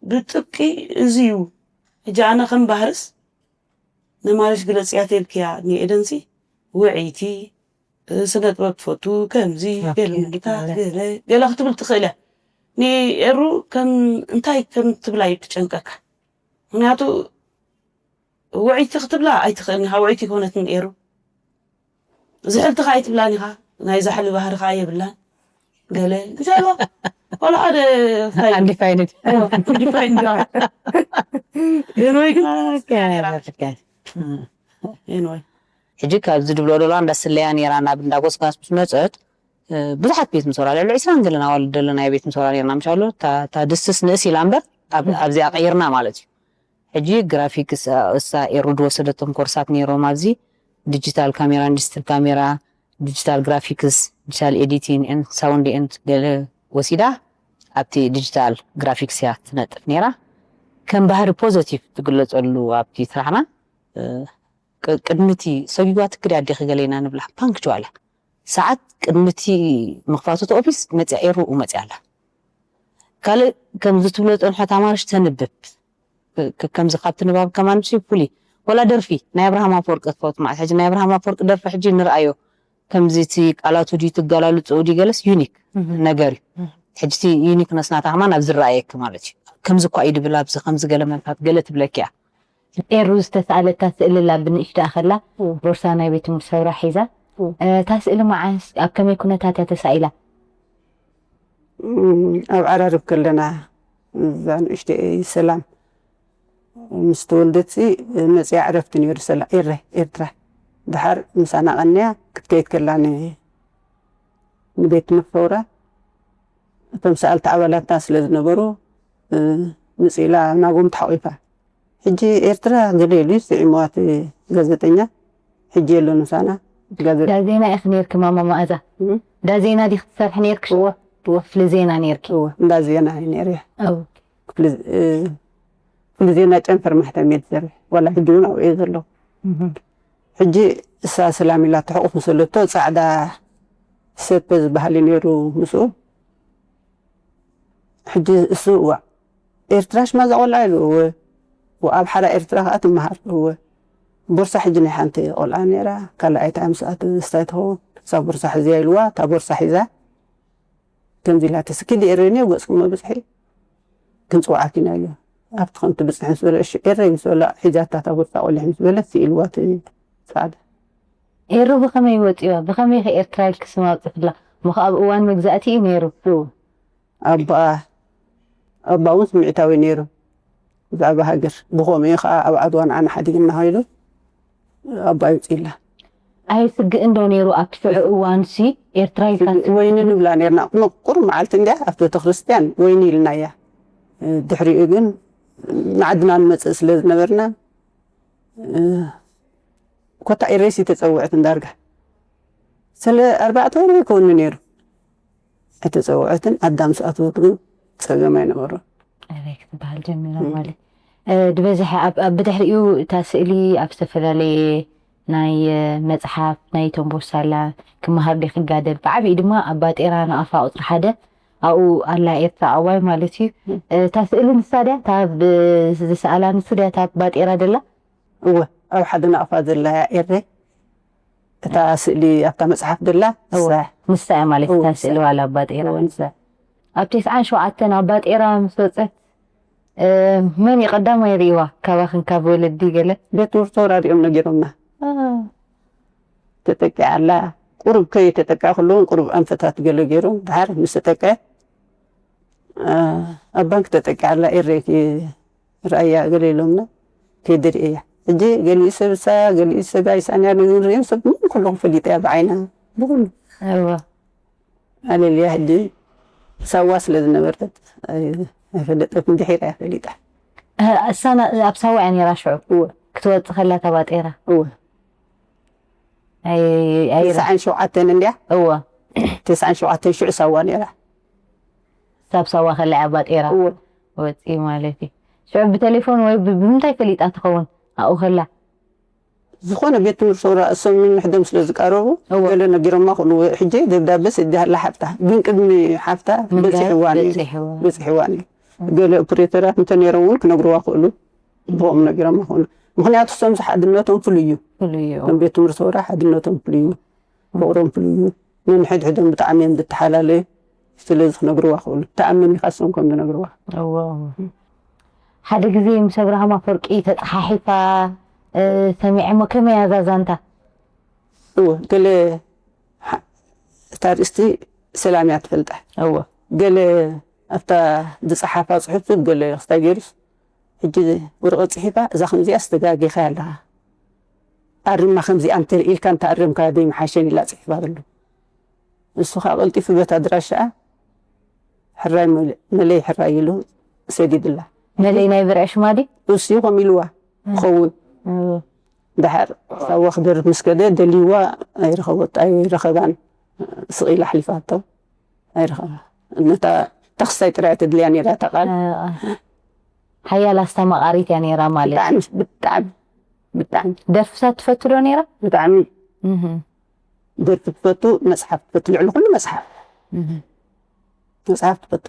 ብጥብቂ እዚ እዩ። ሕጂ ኣነ ከም ባህርስ ነማለሽ ግለጽያ ተልክያ ንኤደንሲ ውዕይቲ ስነ ጥበብ ትፈቱ ከምዚ ገለ ምግታት ገለ ገለ ክትብል ትኽእል እያ። ንኤሩ ከም እንታይ ከም ትብላ እዩ ትጨንቀካ። ምክንያቱ ውዕይቲ ክትብላ ኣይትኽእልን ኢኻ። ውዕይቲ ይኮነትን ኤሩ ዝሕልትኻ ኣይትብላን ኢኻ። ናይ ዛሕሊ ባህርኻ የብላን። ገለ እንሻላ ወላ ሓደ እንታይ እዩ? Undefined። ዲፋይን ዳ ኤንወይ ግን ኤንወይ ሕጂ ካብዚ ድብሎ ደሎ እንዳስለያ ነይራ ናብ እንዳ ጎስጋስ ምስ መፀት ብዙሓት ቤት ምሶራ ልዕሊ ዕስራን ገለን ኣዋልድ ደለና ቤት ምሶራ ነርና ምሻሎ እታ ድስስ ንእስ ኢላ እምበር ኣብዚኣ ቀይርና ማለት እዩ። ሕጂ ግራፊክስ እሳ ኤሩ ዝወሰደቶም ኮርሳት ነይሮም ኣብዚ ዲጂታል ካሜራ፣ ኢንዱስትሪ ካሜራ፣ ዲጂታል ግራፊክስ፣ ዲጂታል ኤዲቲንግ ኤንድ ሳውንድ ኤንድ ገለ ወሲዳ ኣብቲ ዲጂታል ግራፊክስ እያ ትነጥፍ ነይራ። ከም ባህሪ ፖዘቲቭ ትግለፀሉ ኣብቲ ስራሕና ቅድሚ እቲ ሰጊጓትኪ ድያ ኣዴኺ ገለ ኢና ንብላ ፓንክቹዋል እያ። ሰዓት ቅድሚ እቲ ምኽፋቱ እቲ ኦፊስ መፅያ ኤሩ መፅያ ኣላ። ካልእ ከምዚ ትብሎ ዝፀንሖ ተማርሽ ተንብብ ከምዚ ካብቲ ንባብ ከማን ሲ ፍሉይ ወላ ደርፊ ናይ ኣብርሃም ኣፈወርቂ ትፈውት ማለት ሕጂ ናይ ኣብርሃም ኣፈወርቂ ደርፊ ሕጂ ንርኣዮ ከምዚ እቲ ቃላቱ ድዩ ትገላልፅኡ ድዩ ገለስ ዩኒክ ነገር እዩ። ሕጂ እቲ ዩኒክነስ ናታ ከማን ኣብ ዝረኣየኪ ማለት እዩ። ከምዚ እኳ እዩ ድብል ኣብዚ ከምዚ ገለ መልካት ገለ ትብለኪ እያ። ኤሩ ዝተሳእለታ ስእሊ ኣላ ብንእሽተኣ ከላ ቦርሳ ናይ ቤት ትምህርቲ ሰውራ ሒዛ። እታ ስእሊ መዓስ ኣብ ከመይ ኩነታት እያ ተሳኢላ? ኣብ ዓራርብ ከለና እዛ ንእሽተይ ሰላም ምስ ተወልደት መፅያ ዕረፍቲ ነይሩ ሰላ ኤረ ኤርትራ ድሓር ምሳና ቀንያ ክትከይድ ከላ ንቤት ትምህርቲ ሰውራ እቶም ሰኣልቲ ኣባላትና ስለ ዝነበሩ ምፅኢላ ናጎም ተሓቂፋ ሕጂ ኤርትራ ገለ ኢሉ ስዒምዋ እቲ ጋዜጠኛ ሕጂ የሎን ምሳና እቲ ጋዜጠኛ ዳዜና ኢኺ ነርኪ ማማ መኣዛ ዳዜና ዲኺ ትሰርሒ ነርኪ እወ እወ ክፍሊ ዜና ነርኪ እወ እንዳ ዜና እየ ነይረ ኣው ክፍሊ ክፍሊ ዜና ጨንፈር ማሕተም እየ ዝሰርሕ ዋላ ሕጂ እውን ኣብኡ እየ ዘለኹ ሕጂ እሳ ሰላም ኢላ ተሕቑፍ ምስ በለቶ ፃዕዳ ሰፐ ዝበሃል እዩ ነይሩ ምስኡ ሕጂ እሱ እዋ ኤርትራ ሽማ እዛ ቆልዓ ኢሉ እወ እወ ኣብ ሓራ ኤርትራ ከዓ ትመሃር እወ ቦርሳ ሕጂ ናይ ሓንቲ ቆልዓ ነይራ ካልኣይታ ምስኣ ትስታይ ትኸውን እሳ ቦርሳ ሕዝያ ኢልዋ እታ ቦርሳ ሒዛ ከምዚ ኢላ ተስኪድ ኤረኒ ገፅኩም መብፅሒ ክንፅውዓክ ኢና ኢሉ ኣብቲ ከም ትብፅሒ ምስ በለ እሺ ኤረይ ምስ በለ ሒዛታ እታ ቦርሳ ቆሊሕ ምስ በለ ስኢልዋ እቲ ፃዕዳ ኤሩ ብኸመይ ወፂዋ ብኸመይ ከ ኤርትራ ኢልኪ ስም ኣውፅፍላ ምኸ ኣብ እዋን መግዛእቲ እዩ ነይሩ ኣቦኣ ኣባ እውን ስምዒታዊ ነይሩ ብዛዕባ ሃገር ብኸምኡ ከዓ ኣብ ዓድዋ ንዓና ሓዲግና ኢሉ ኣባ ይውፅኢላ ኣየስግእን ዶ ነይሩ ኣብቲ ሽዑ እዋንሲ ኤርትራ ኢልካ ወይኒ ንብላ ነርና ቁሩብ መዓልቲ እንድያ ኣብ ቤተክርስትያን ወይኒ ኢልናያ ድሕሪኡ ግን ንዓድና ንመፅእ ስለ ዝነበርና ኮታ ኤረይሲ ተፀውዐት እንዳርጋ ስለ ኣርባዕተ ወር ይከውኒ ነይሩ ኣይተፀውዐትን ኣዳም ሰኣትወት ግን ፀገም ኣይነበሮን ኣበይ ክትበሃል ጀሚራ ማለት ድበዝሐ ብድሕሪኡ እታ ስእሊ ኣብ ዝተፈላለየ ናይ መፅሓፍ ናይ ቶምቦሳላ ክመሃር ደ ክጋደል ብዓብኡ ድማ ኣብ ባጤራ ንኣፋ ቁፅሪ ሓደ ኣብኡ ኣላ ኤርትራ ኣዋይ ማለት እዩ እታ ስእሊ ንሳ ድያ እታ ዝሰኣላ ንሱ ድያ እታ ባጤራ ደላ እወ ኣብ ሓደ ናቕፋ ዘላ እያ ኤረ እታ ስእሊ ኣብታ መፅሓፍ ደላ ንሳ ንሳ እያ ማለት እታ ስእሊ ዋላ ኣባጤራ እወ ንሳ ኣብ ተስዓን ሸውዓተን ኣባጤራ ምስ ወፀት መን እዩ ቀዳማይ ርእዋ ካባኽን ካብ ወለዲ ገለ ቤት ትምህርቲ ተወራሪኦም ነጊሮምና ተጠቂዓ ኣላ ቁሩብ ከይተጠቅዐ ከለውን ቁሩብ ኣንፈታት ገለ ገይሮም ድሓር ምስ ተጠቅዐ ኣብ ባንክ ተጠቂዓ ኣላ ኤረይ ርኣያ ገለ ኢሎምና ከይደ ርእያ ሕጂ ገሊኡ ሰብ እሳ ገሊኡ ሰብ ኣይሳንያ ንሪኦም ሰብ ምን ከለኹ ፈሊጠያ ብዓይና ብኩሉ እወ ኣለልያ ሕጂ ሳዋ ስለ ዝነበረት ኣይፈለጠትን፣ ድሒራ እያ ፈሊጣ። እሳ ኣብ ሳዋ እያ ነይራ ሽዑ ክትወፅእ ከላ ተባጤራ። ተስዓን ሸውዓተን እንድያ። እወ፣ ተስዓን ሸውዓተን ሽዑ ሳዋ ነይራ። ሳብ ሳዋ ከላ እያ ባጤራ ወፂ ማለት እዩ። ሽዑ ብቴሌፎን ወይ ብምንታይ ፈሊጣ ትኸውን ኣብኡ ከላ? ዝኾነ ቤት ትምህርቲ ሰውራ እሶም ንሕዶም ስለ ዝቀረቡ ገለ ነጊሮማ ክእሉ፣ ሕጂ ደብዳበ ሰዲሃላ ሓፍታ፣ ግን ቅድሚ ሓፍታ በፂሕዋ ነይሩ። ገለ ኦፕሬተራት እንተነይሮም እውን ክነግርዋ ክእሉ ብኦም ነጊሮማ ክእሉ። ምክንያቱ እሶም ሓድነቶም ፍሉይ እዩ። እቶም ቤት ትምህርቲ ሰውራ ሓድነቶም ፍሉይ እዩ። ፍቕሮም ፍሉይ እዩ። ነንሕድሕዶም ብጣዕሚ እዮም ዝተሓላለዩ። ስለዚ ክነግርዋ ክእሉ፣ ተኣመን ኢኻ እሶም ከም ዝነግርዋ። ሓደ ግዜ ምስ ኣብርሃም ኣፈወርቂ ተፀሓሒፋ ሰሚዐ እሞ ከመይ እያ እዛ ዛንታ? እወ፣ ገለ እታ ኣርእስቲ ሰላም እያ ትፈልጣ። እወ፣ ገለ ኣብታ ዝፀሓፋ ፅሑፍ ገለ ክስታይ ገይሩስ ሕጂ ወረቐት ፅሒፋ እዛ ከምዚኣ ዝተጋጊኻ ኣለኻ ኣርማ ከምዚኣ እንተ ኢልካ እንተ ኣረምካ ዘይምሓሸን ኢላ ፅሒፋ ዘሎ። ንሱ ከዓ ቀልጢፉ በታ ኣድራሻኣ ሕራይ መለይ ሕራይ ኢሉ ሰዲድላ። መለይ ናይ ብርዒ ሽማ ድዩ? እሱ እዩ ከም ኢልዋ ክኸውን። ደሓር ሳዋ ክደርብ ምስ ከደ ደልይዋ ኣይረኸቦት ኣይረኸባን። ስቕ ኢላ ኣሕሊፋቶ ኣይረኸባ። ነታ ተኽስታይ ጥራይ ተድልያ ነይራ እታ ቃል። ሓያል ኣስተማቓሪት እያ ነይራ ማለት። ብጣዕሚ ብጣዕሚ ብጣዕሚ ደርፍታት ትፈቱ ዶ ነይራ? ብጣዕሚ ደርፊ ትፈቱ፣ መፅሓፍ ትፈቱ፣ ልዕሊ ኩሉ መፅሓፍ መፅሓፍ ትፈቱ።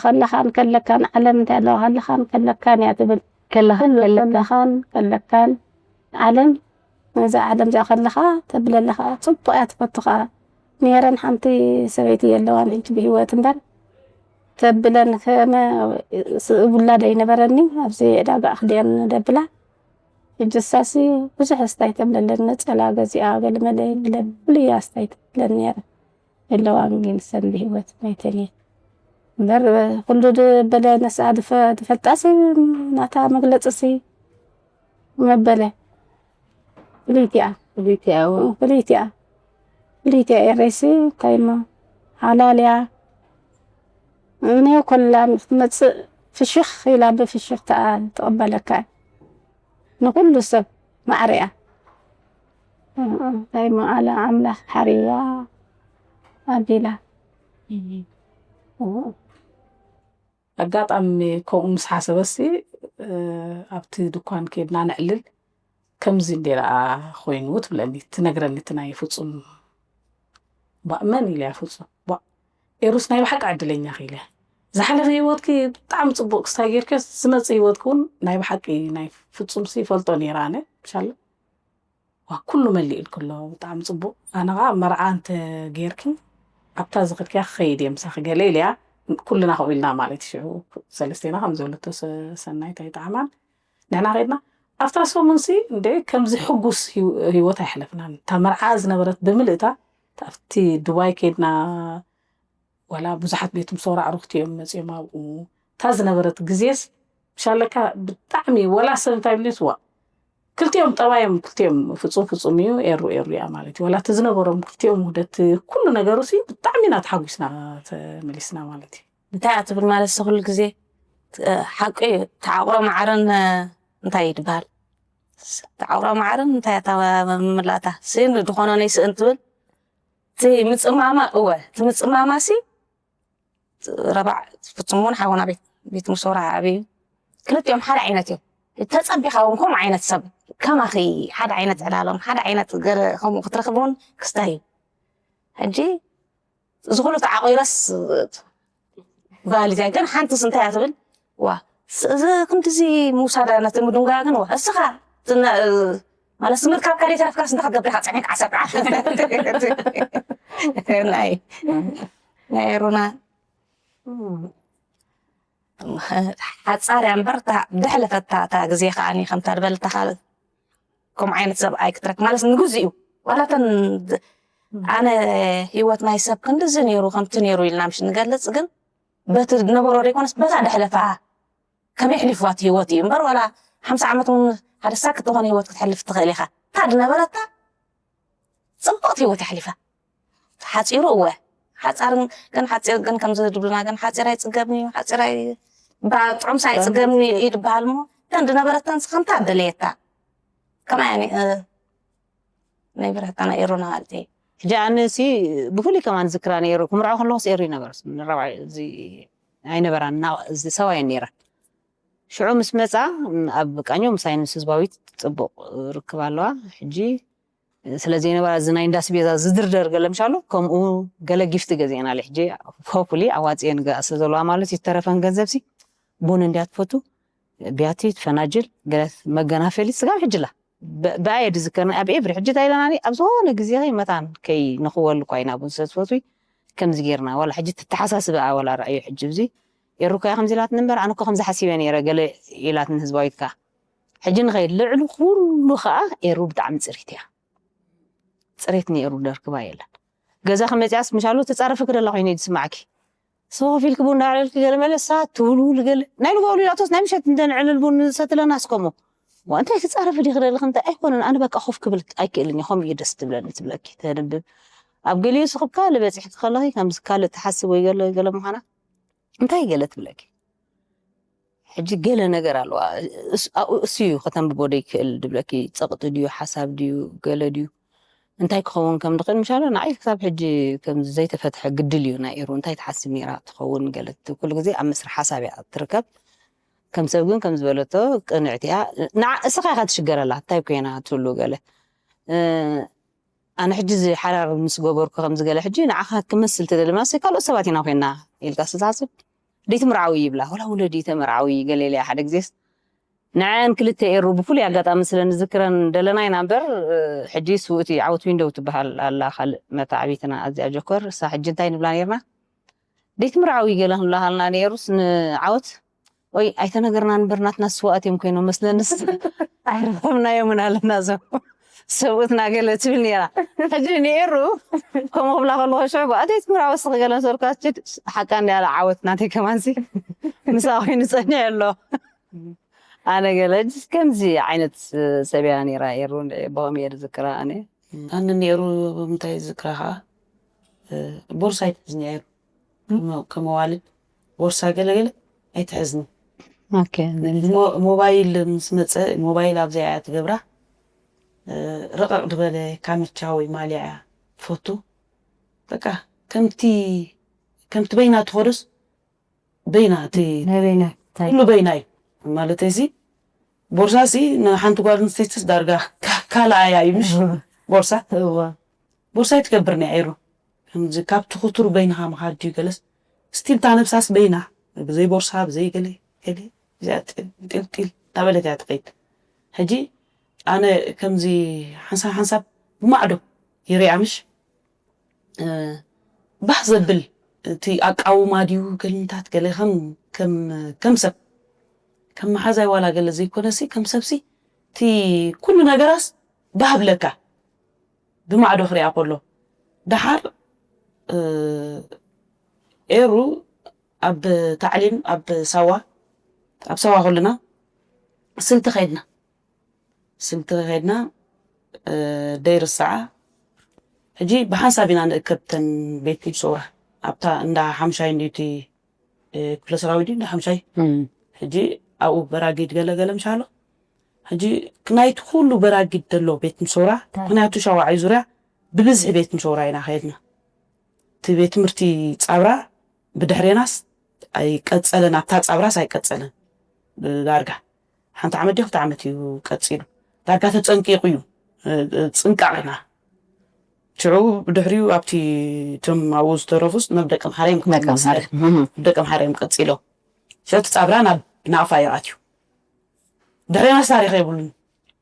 ከለኻን ከለካን ዓለም እንታይ ኣለዋ ከለኻን ከለካን እያ ትብል። ከለኻን ከለካን ከለካን ዓለም ነዛ ዓለም እዚኣ ከለኻ ተብለለኻ ፅቡቕ እያ ትፈቱ ከዓ ነይረን። ሓንቲ ሰበይቲ የለዋን ሕጂ ብህይወት እምበር ተብለን ከመ ውላድ ኣይነበረኒ ኣብዚ ዕዳጋ ኣኽዲኦን ደብላ ሕጂ እሳሲ ብዙሕ ስታይ ተብለለን ነፀላ ገዚኣ ገለመለ ብለብል እያ ስታይ ተብለን ነይረ። የለዋን ግን ሰን ብህይወት ናይተን እየ እምበር ኩሉ ድበለ ነስኣ ድፈልጣሲ ናታ መግለፅሲ መበለ ፍልይቲ እያ ፍልይቲ እያ ፍልይቲ እያ ፍልይቲ እያ ኤረይሲ እንታይ እሞ ሓላል እያ እኔ ኮላ ክትመፅእ ፍሽኽ ኢላ ብፍሽኽታ ትቕበለካ እያ ንኩሉ ሰብ ማዕረ እያ እንታይ እሞ ኣለ ኣምላኽ ሓሪዋ ኣቢላ ኣጋጣሚ ከምኡ ምስ ሓሰበሲ ኣብቲ ድኳን ከይድና ነዕልል ከምዚ እንዴ ደኣ ኮይኑ ትብለኒ ትነግረኒ እቲ ናይ ፍጹም ባእ መን ኢለያ ፍጹም ባእ ኤሩስ ናይ ብሓቂ ዕድለኛ ኢለያ ዝሓለፈ ህይወትኪ ብጣዕሚ ጽቡቅ ክስታይ ጌርኪ ዝመጽእ ህይወትኪ እውን ናይ ብሓቂ ናይ ፍጹም ሲ ይፈልጦ ነይረ ኣነ ምሻለ ዋ ኩሉ መሊእልኪ ኣሎ ብጣዕሚ ጽቡቅ ኣነ ኸዓ መርዓ እንተ ጌርኪ ኣብታ ዝኸድክያ ክኸይድ እየ ምሳኺ ገለ ኢለያ ኩልና ከምኡ ኢልና ማለት እዩ ሽዑ ሰለስቴና ከም ዘብለቶ ሰናይት ኣይጠዓማን ንሕና ከድና ኣብታ ሰሙንሲ እንደ ከምዚ ሕጉስ ህይወት ኣይሕለፍናን እታ መርዓ ዝነበረት ብምልእታ ኣብቲ ዱባይ ከድና ዋላ ብዙሓት ቤት ምሶራ ኣዕሩኽቲ እዮም መፅኦም ኣብኡ እታ ዝነበረት ግዜስ ምሻለካ ብጣዕሚ ወላ ሰብ እንታይ ብልዩስ ዋ ክልቲኦም ጠባዮም ክልቲኦም ፍፁም ፍፁም እዩ ኤሩ ኤሩ እያ ማለት እዩ ዋላ እቲ ዝነበሮም ክልቲኦም ውህደት ኩሉ ነገሩ ሲ ብጣዕሚ ኢና ተሓጒስና ተመሊስና ማለት እዩ እንታይ እያ ትብል ማለት ኩሉ ግዜ ሓቂ እዩ ተዓቑሮ ማዕረን እንታይ ይድበሃል ተዓቑሮ ማዕረን እንታይ እያ እታ መምላእታ ስእን ዝኾኖ ነይ ስእን ትብል እቲ ምፅማማ እወ እቲ ምፅማማ ሲ ረባዕ ፍፁም እውን ሓውና ቤት ቤት ምሶራ ዓብዩ ክልቲኦም ሓደ ዓይነት እዮም ተፀቢኻ እውን ከምኡ ዓይነት ሰብ ከማኺ ሓደ ዓይነት ዕላሎም ሓደ ዓይነት ገለ ከምኡ ክትረኽብ እውን ክስታይ እዩ ሕጂ እዚ ኩሉ ተዓቂረስ ቫሊድ እያ ግን ሓንትስ እንታይ እያ ትብል ዋ እዚ ክንድዚ ምውሳዳ ነቲ ምድንጓያ ግን ዋ፣ እስኻ ዝነ-፣ ማለት ስምርካብካ ደይተረፍካስ እንታይ ክትገብር ኢኻ ጸኒሕካ ዓሰርተ ዓመት? ናይ ናይ ሩና ሓጻር እያ እምበር እታ ደሕለፈታ እታ ግዜ ከዓኒ ከምታ ዝበለታ ካልእ ከምኡ ዓይነት ሰብኣይ ክትረክ ማለት ንግዜኡ ዋላ እተን ኣነ ህይወት ናይ ሰብ ክንድዚ ነይሩ ከምቲ ነይሩ ኢልና ምሽ ንገልጽ ግን በቲ ዝነበሮ ዘይኮነስ በታ ደሕለፋ ከመይ ኣሕሊፍዋ እቲ ህይወት እዩ እምበር ዋላ ሓምሳ ዓመት እውን ሓደ ሳክት ዝኾነ ህይወት ክትሕልፍ ትኽእል ኢኻ እታ ዝነበረታ ጽቡቕቲ ህይወት ኣሕሊፋ ሓጺሩ እወ ሓጻርን ግን ሓጺር ግን ከምዚ ዝብሉና ግን ሓጺር ኣይጽገብን እዩ ሓጺር ኣይ ጥዑምስ ኣይጽገብን እዩ ይድበሃል እሞ እተን ዝነበረተን ከምታ ኣደለየታ ከማይ ናይ ብረታ ናይ ኤሮና ማለት እዩ ሕጂ ኣነ ሲ ብፍሉይ ከማን ዝክራ ነይሩ ክምርዖ ከለኹስ ኤሩ ይነበረ ንራባይ እዚ ኣይነበራን እና እዚ ሰብኣየን ነይረን ሽዑ ምስ መፃ ኣብ ቃኞ ምሳይ ምስ ህዝባዊት ፅቡቕ ርክብ ኣለዋ ሕጂ ስለ ዘይነበራ እዚ ናይ እንዳስቤዛ ዝድርደር ገለ ምሻሉ ከምኡ ገለ ጊፍቲ ገዚአናለ ሕጂ ሆፕሊ ኣዋፅኤ ንገዛ ስለ ዘለዋ ማለት ይተረፈን ገንዘብሲ ቡን እንድያ ትፈቱ ቢያቲ ፈናጅል ገለ መገናፈሊ ስጋብ ሕጅላ ብኣየ ድዝከርኒ ኣብ ኤቭሪ ሕጂ እንታይ ኢለና ኣብ ዝኾነ ግዜ ከይ መታን ከይ ንኽወል እኳ ኢና ቡን ስለ ትፈትዊ ከምዚ ጌርና ዋላ ሕጂ ትተሓሳስበ ኣወላ ርኣዩ ሕጂ ብዚ ኤሩካያ ከምዚ ኢላትኒ እምበር ኣነ እኮ ከምዚ ሓሲበ ነይረ ገለ ኢላትኒ ህዝባዊት ከኣ ሕጂ ንኸይድ ልዕሊ ኩሉ ከኣ ኤሩ ብጣዕሚ ፅሪት እያ ፅሬት ንኤሩ ደርክባ የለን ገዛ ከመፅያስ ምሻሉ ትፃረፊ ክደላ ኮይኑ እዩ ዝስማዓኪ ሰው ከፊልኪ ቡን ዳዕለልኪ ገለ መለሳ ትውልውል ገለ ናይ ንጎሉ ኢላቶስ ናይ ምሸት እንተንዕልል ቡን ሰትለና እስከሞ ዋ እንታይ ክፃረፊ ዲኺ ደለኺ እንታይ ኣይኮነን ኣነ በቃ ኮፍ ክብል ኣይክእልን እየ ከምኡ እዩ ደስ ትብለኒ ትብለኪ ተንብብ ኣብ ገሊኡ ስኽብ ካልእ በፂሕኪ ከለኺ ከምዚ ካልእ ትሓስብ ወይ ገለ ገለ ምዃና እንታይ ገለ ትብለኪ ሕጂ ገለ ነገር ኣለዋ እሱ እዩ ከተንብቦ ደይክእል ድብለኪ ፀቕጢ ድዩ ሓሳብ ድዩ ገለ ድዩ እንታይ ክኸውን ከም ድኽእል ምሻሎ ንዓይ ክሳብ ሕጂ ከም ዘይተፈትሐ ግድል እዩ ናይ ኢሩ እንታይ ትሓስብ ነይራ ትኸውን ገለ ኩሉ ግዜ ኣብ መስርሕ ሓሳብ እያ ትርከብ ከም ሰብ ግን ከም ዝበለቶ ቅንዕቲ እያ ንዓ እስኻ ኢኻ ትሽገረላ እንታይ ኮይና ትብሉ ገለ ኣነ ሕጂ እዚ ሓራር ምስ ገበርኩ ከምዚ ገለ ሕጂ ንዓኻ ክመስል ትደሊ ማለት ካልኦት ሰባት ኢና ኮይና ኢልካ ስትሓስብ ደይትምርዓዊ ይብላ ወላ ውለዲ ተመርዓዊ ገለ ኢለያ ሓደ ግዜስ ንዐን ክልተ ኤሩ ብፍሉይ ኣጋጣሚ ስለ ንዝክረን ደለና ኢና እምበር ሕጂ ስውእቲ ዓወት ዊንዶው ትበሃል ኣላ ካልእ መታዕቢትና ኣዚኣ ጆከር እሳ ሕጂ እንታይ ንብላ ነርና ደይትምርዓዊ ገለ ክንብላ ሃልና ነሩስ ንዓወት ወይ ኣይተነገርና ንበር ናትና ስዋኣት እዮም ኮይኖም መስለንስ ኣይረኸብናዮምን ኣለና ዞም ሰብኡትና ገለ ትብል ነራ ሕጂ ነሩ ከምኡ ክብላ ከለኹ ሽዑ ኣተይ ትምርዓወ ስኺ ገለ መሰልካ ሓቃ እንዲያ ዓወት ናተይ ከማንሲ ምሳ ኮይኑ ጸኒሑ ኣሎ ኣነ ገለ ከምዚ ዓይነት ሰብያ ነራ ኤሩ ቦም እየ ዝዝክራ ኣነ ኣነ ነሩ ምንታይ ዝዝክራ ከዓ ቦርሳ ኣይትሕዝኒ እያ ከመዋልድ ቦርሳ ገለገለ ኣይትሕዝኒ ሞባይል ምስ መፀ ሞባይል ኣብዚኣ እያ ትገብራ ረቐቕ ዝበለ ካምቻ ወይ ማልያ እያ ትፈቱ በቃ ከምቲ ከምቲ በይና ትኸዶስ በይና እቲ ናይ በይና እንታይ ኩሉ በይና እዩ ማለት እዚ ቦርሳ ሲ ንሓንቲ ጓል ኣንስተይትስ ዳርጋ ካልኣ እያ እዩ ምሽ ቦርሳ እዋ ቦርሳ ይትገብር ናይ ኤሩ ከምዚ ካብቲ ክቱር በይንኻ ምኻድ ድዩ ገለስ ስቲል እታ ነብሳስ በይና ብዘይ ቦርሳ ብዘይ ገለ ገለ እዚኣ ጥልጢል እናበለት እያ ትኸይድ ሕጂ ኣነ ከምዚ ሓንሳብ ሓንሳብ ብማዕዶ ይሪኣ ምሽ ባህ ዘብል እቲ ኣቃውማ ድዩ ገልምታት ገለ ከም ከም ከም ሰብ ከም መሓዛይ ዋላ ገለ ዘይኮነሲ ከም ሰብሲ እቲ ኩሉ ነገራስ ባህ ብለካ ብማዕዶ ክሪኣ ከሎ ደሓር ኤሩ ኣብ ታዕሊም ኣብ ሳዋ ኣብ ሳዋ ከለና ስልቲ ከይድና ስልቲ ከይድና ደይርሳዓ ሕጂ ብሓንሳብ ኢና ንእከብ ተን ቤት ሰውራ ኣብታ እንዳ ሓምሻይ እንዲቲ ክፍለ ሰራዊት እንዳ ሓምሻይ ሕጂ ኣብኡ በራጊድ ገለገለ ምሻሎ ሕጂ ናይቲ ኩሉ በራጊድ ዘሎ ቤት ምሰውራ ምክንያቱ ሸዋዓይ ዙርያ ብብዝሒ ቤት ምሰውራ ኢና ከየድና እቲ ቤት ትምህርቲ ፃብራ ብድሕሬናስ ኣይቀፀለን ኣብታ ፃብራስ ኣይቀፀለን ዳርጋ ሓንቲ ዓመት ዲኹ ዓመት እዩ ቀፂሉ ዳርጋ ተፀንቂቑ እዩ ፅንቃቕና ሽዑ ብድሕሪኡ ኣብቲ እቶም ኣብኡ ዝተረፉስ ናብ ደቂ ምሓረዮም ደቂ ምሓረዮም ቀፂሎም ሽዑ እቲ ፃብራ ናብ ናቕፋ እዩ ኣትዩ። ድሕሬናስ ታሪኽ የብሉን።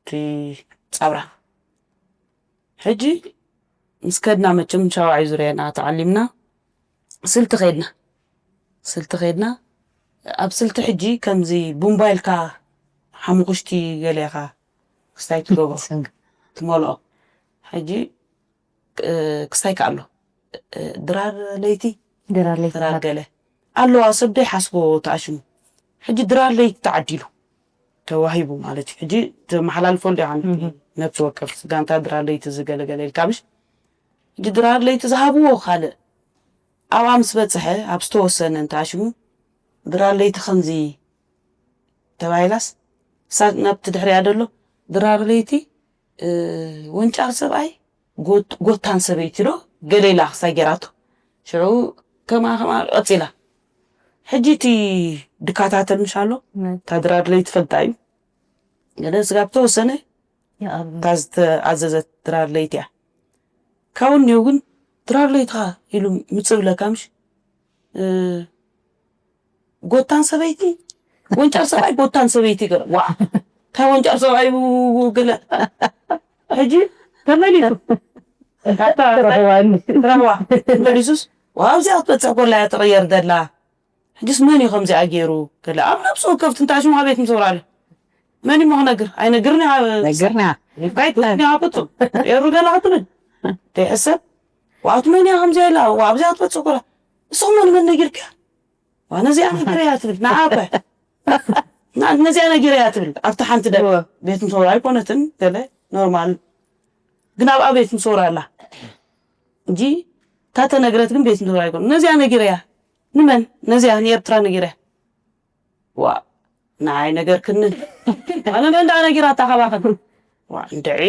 እቲ ጻብራ ሕጂ ምስ ከድና መቸም ሻውዓይ ዙርያና ተዓሊምና ስልቲ ኸድና ስልቲ ኸድና ኣብ ስልቲ ሕጂ ከምዚ ቡምባ ኢልካ ሓሙኽሽቲ ገለ ኢኻ ክስታይ ትገብሮ ትመልኦ። ሕጂ ክስታይ ከኣሎ ድራር ለይቲ ድራር ለይቲ ድራር ገለ ኣለዋ ሰብ ደይ ሓስቦ ተኣሽሙ። ሕጂ ድራር ለይቲ ተዓዲሉ ተዋሂቡ ማለት እዩ። ሕጂ ተመሓላልፎ እንዲ ሓንቲ ነብሲ ወከፍ ጋንታ ድራር ለይቲ ዝገለገለ ኢልካ ምሽ ሕጂ ድራር ለይቲ ዝሃብዎ ካልእ ኣብኣ ምስ በጽሐ ኣብ ዝተወሰነ እንተኣሽሙ ድራር ለይቲ ከምዚ ተባሂላስ ሳት ናብቲ ድሕሪያ ደሎ ድራር ለይቲ ወንጫር ሰብኣይ ጎታን ሰበይቲ ዶ ገለ ኢላ ክሳይ ጌራቶ ሽዑ ከማ ከማ ቀጺላ ሕጂ እቲ ድካታተል ምሽ ኣሎ እታ ድራር ለይቲ ፈልጣ እዩ ገለ ስጋብ ተወሰነ እታ ዝተኣዘዘት ድራር ለይቲ እያ ካብኡ እኒኦ ግን ድራር ለይትኻ ኢሉ ምፅብለካ ምሽ ጎታን ሰበይቲ ወንጫር ሰብኣይ ጎታን ሰበይቲ ገለ ዋ እንታይ ወንጫር ሰብኣይ ገለ ሕጂ ተመሊሱ ረዋ መሊሱስ ኣብዚኣ ክትበፅሕ ኮላ እያ ትቕየር ደላ ሕጂስ መን እዩ ከምዚኣ ገይሩ ገለ ኣብ ነብሲ ወከፍቲ እንታይ ሽሙ ኣቤት ምሰብራለ መን እሞ ክነግር ኣይነግርን ነግርና ይፍቱም ኤሩ ገላ ክትብል ዘይሕሰብ ዋኣቱ መን እያ ከምዚኣ ኢላ ኣብዚኣ ክትበፅሕ ኮላ ንስኹም መን መን ነጊርካ ነዚኣ ነገር እያ ትብል ንዓበ ነዚኣ ነገር እያ ትብል ኣብቲ ሓንቲ ደ ቤት ምሰውራ ኣይኮነትን ገለ ኖርማል ግን ኣብኣ ቤት ምሰውራ ኣላ እንጂ እታ ተነግረት ግን ቤት ምሰውራ ኣይኮነ ነዚኣ ነገር እያ ንመን ነዚኣ ንኤርትራ ነገር እያ ዋ ንዓይ ነገር ክንን ኣነ መን ደኣ ነጊራታ ካባኸን ዋ እንድዒ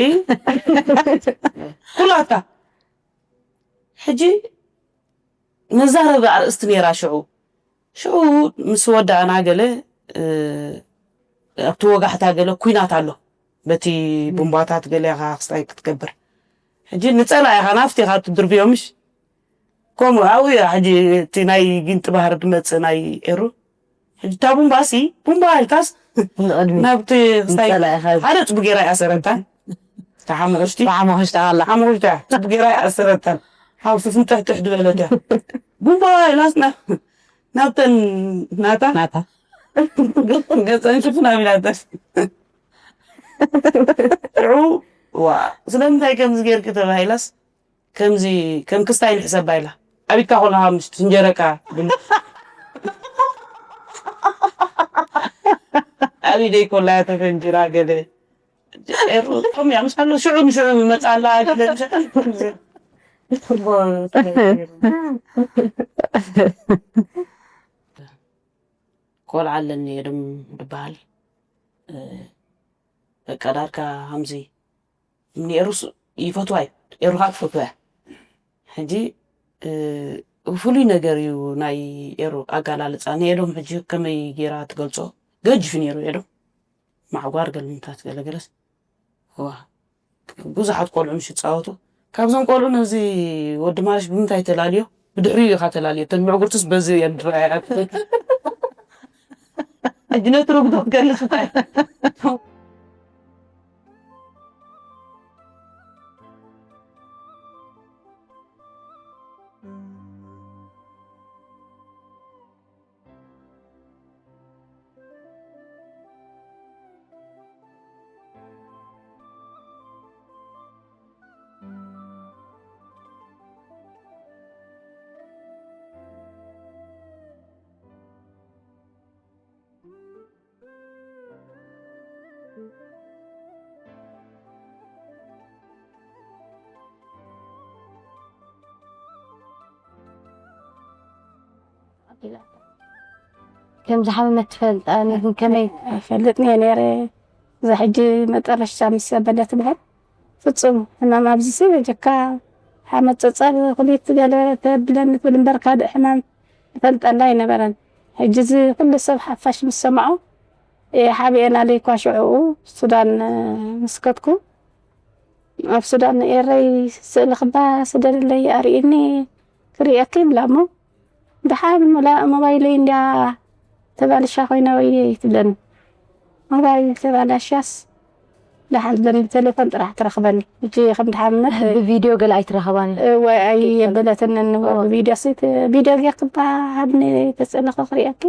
ኩላትካ ሕጂ መዛረቢ ኣርእስቲ ነይራ ሽዑ ሽዑ ምስ ወዳእና ገለ ኣብቲ ወጋሕታ ገለ ኩናት ኣሎ በቲ ቡምባታት ገለ ኢኻ ክስታይ ክትገብር ሕጂ ንፀላ ኢኻ ናፍቲ ኢኻ ትድርብዮ ምሽ ከምኡ ኣብኡ እያ ሕጂ እቲ ናይ ጊንጢ ባህሪ ድመፅእ ናይ ኤሩ ሕጂ እታ ቡምባሲ ቡምባ ኢልካስ ናብቲ ክስታይ ሓደ ፅቡቅ ጌራ ይኣሰረታ ተሓሙኽሽቲ ተሓሙኽሽቲ ኣላ ሓሙኽሽቲ እያ ፅቡቅ ጌራ ይኣሰረታ ሓውሲ ፍንጥሕጥሕ ድበለት እያ ቡምባ ኢላስ ናብተን ናታ ናታ ገፀን ሽፍን ኣቢላተን ሽዑ ዋ ስለምንታይ ከምዚ ጌርኪ ተባሂላስ ከምዚ ከም ክስታይ ንሕሰባ ኢላ ኣብ ኢድካ ኮለኻ ምሽ ትንጀረካ ኣብ ኢደይ ኮላ ተፈንጅራ ገለ ኤሩ ቶም እያ ምሳሎ ሽዑ ንሽዑ ይመጻ ኣላ ቆልዓ ኣለኒ የድም ዝበሃል በቃ ዳርካ ሃምዚ ንኤሩስ ይፈትዋ እዩ ኤሩ ከዓ ትፈትዋ እያ ሕጂ ፍሉይ ነገር እዩ ናይ ኤሩ ኣጋላልፃ ንኤዶም ሕጂ ከመይ ገይራ ትገልፆ ገጅፍ ነይሩ ኤዶም ማዕጓር ገልምታት ገለገለስ ዋ ብዙሓት ቆልዑ ምሽ ይፃወቱ ካብዞም ቆልዑ ነዚ ወዲ ማለሽ ብምንታይ ተላልዮ ብድሕሪኡ ኢኻ ተላልዮ እተን ምዕጉርትስ በዚ እየን ዝረኣያ ሕጂ ነቲ ርጉዶ ክገልፅ እንታይ ከም ዝሓመመት ትፈልጣ ግን ከመይ ኣይፈልጥን እየ ነይረ እዛ ሕጂ መጠረሽታ ምስ ኣበለት ትበሃል ፍፁም ሕማም ኣብዚ ሲ በጀካ ሓመፀፀር ኩሊት ገለ ተብለኒ ትብል እምበር ካልእ ሕማም ዝፈልጠላ ኣይነበረን ሕጂ እዚ ኩሉ ሰብ ሓፋሽ ምስ ሰማዖ ሓቢኤ ናለይኳ ሽዕኡ ሱዳን ምስ ከድኩ ኣብ ሱዳን ንኤረይ ስእሊ ክባ ስደድለይ ኣርእይኒ ክርእየኪ ይብላ እሞ ደሓን ሙላእ ሞባይለይ እንድያ ተባልሻ ኮይና ወይ ትብለኒ። ኣባይ ተባላሻስ ደሓን ትብለኒ፣ ብቴሌፎን ጥራሕ ትረኽበኒ። እጂ ከም ድሓምነት ብቪድዮ ገለ ኣይትራኸባን ወይ ኣይየበለትንን። ቪድዮ ሲ ቪድዮ ጌርክባ ሃብኒ ተፅእለኸ ክሪኣኪ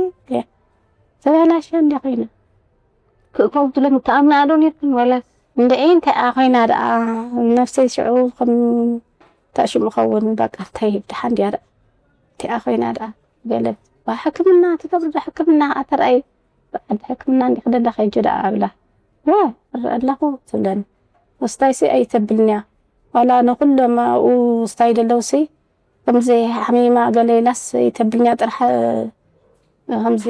ተባላሻ እንደ ኮይና ከምኡ ትብለኒ። ተኣምና ዶ ነርክን ዋላስ እንድዒ እንታይ ኮይና ደኣ ነፍሰይ ሽዑ ከም ታሽሙ ኸውን በቃ እንታይ ደሓን ድያ ደኣ እቲኣ ኮይና ደኣ ገለ ሕክምና ትገብር ዶ ሕክምና ኣተርኣይ በዓል ሕክምና እንዲ ክደዳ ከይጀ ደኣ ኣብላ ዋ እረ ኣለኹ ትብለኒ። ወስታይ ሲ ኣይተብልንያ ዋላ ንኩሎም ኣብኡ ስታይ ደለውሲ ከምዚ ሓሚማ ገለ ኢላስ ኣይተብልንያ ጥራሕ ከምዚ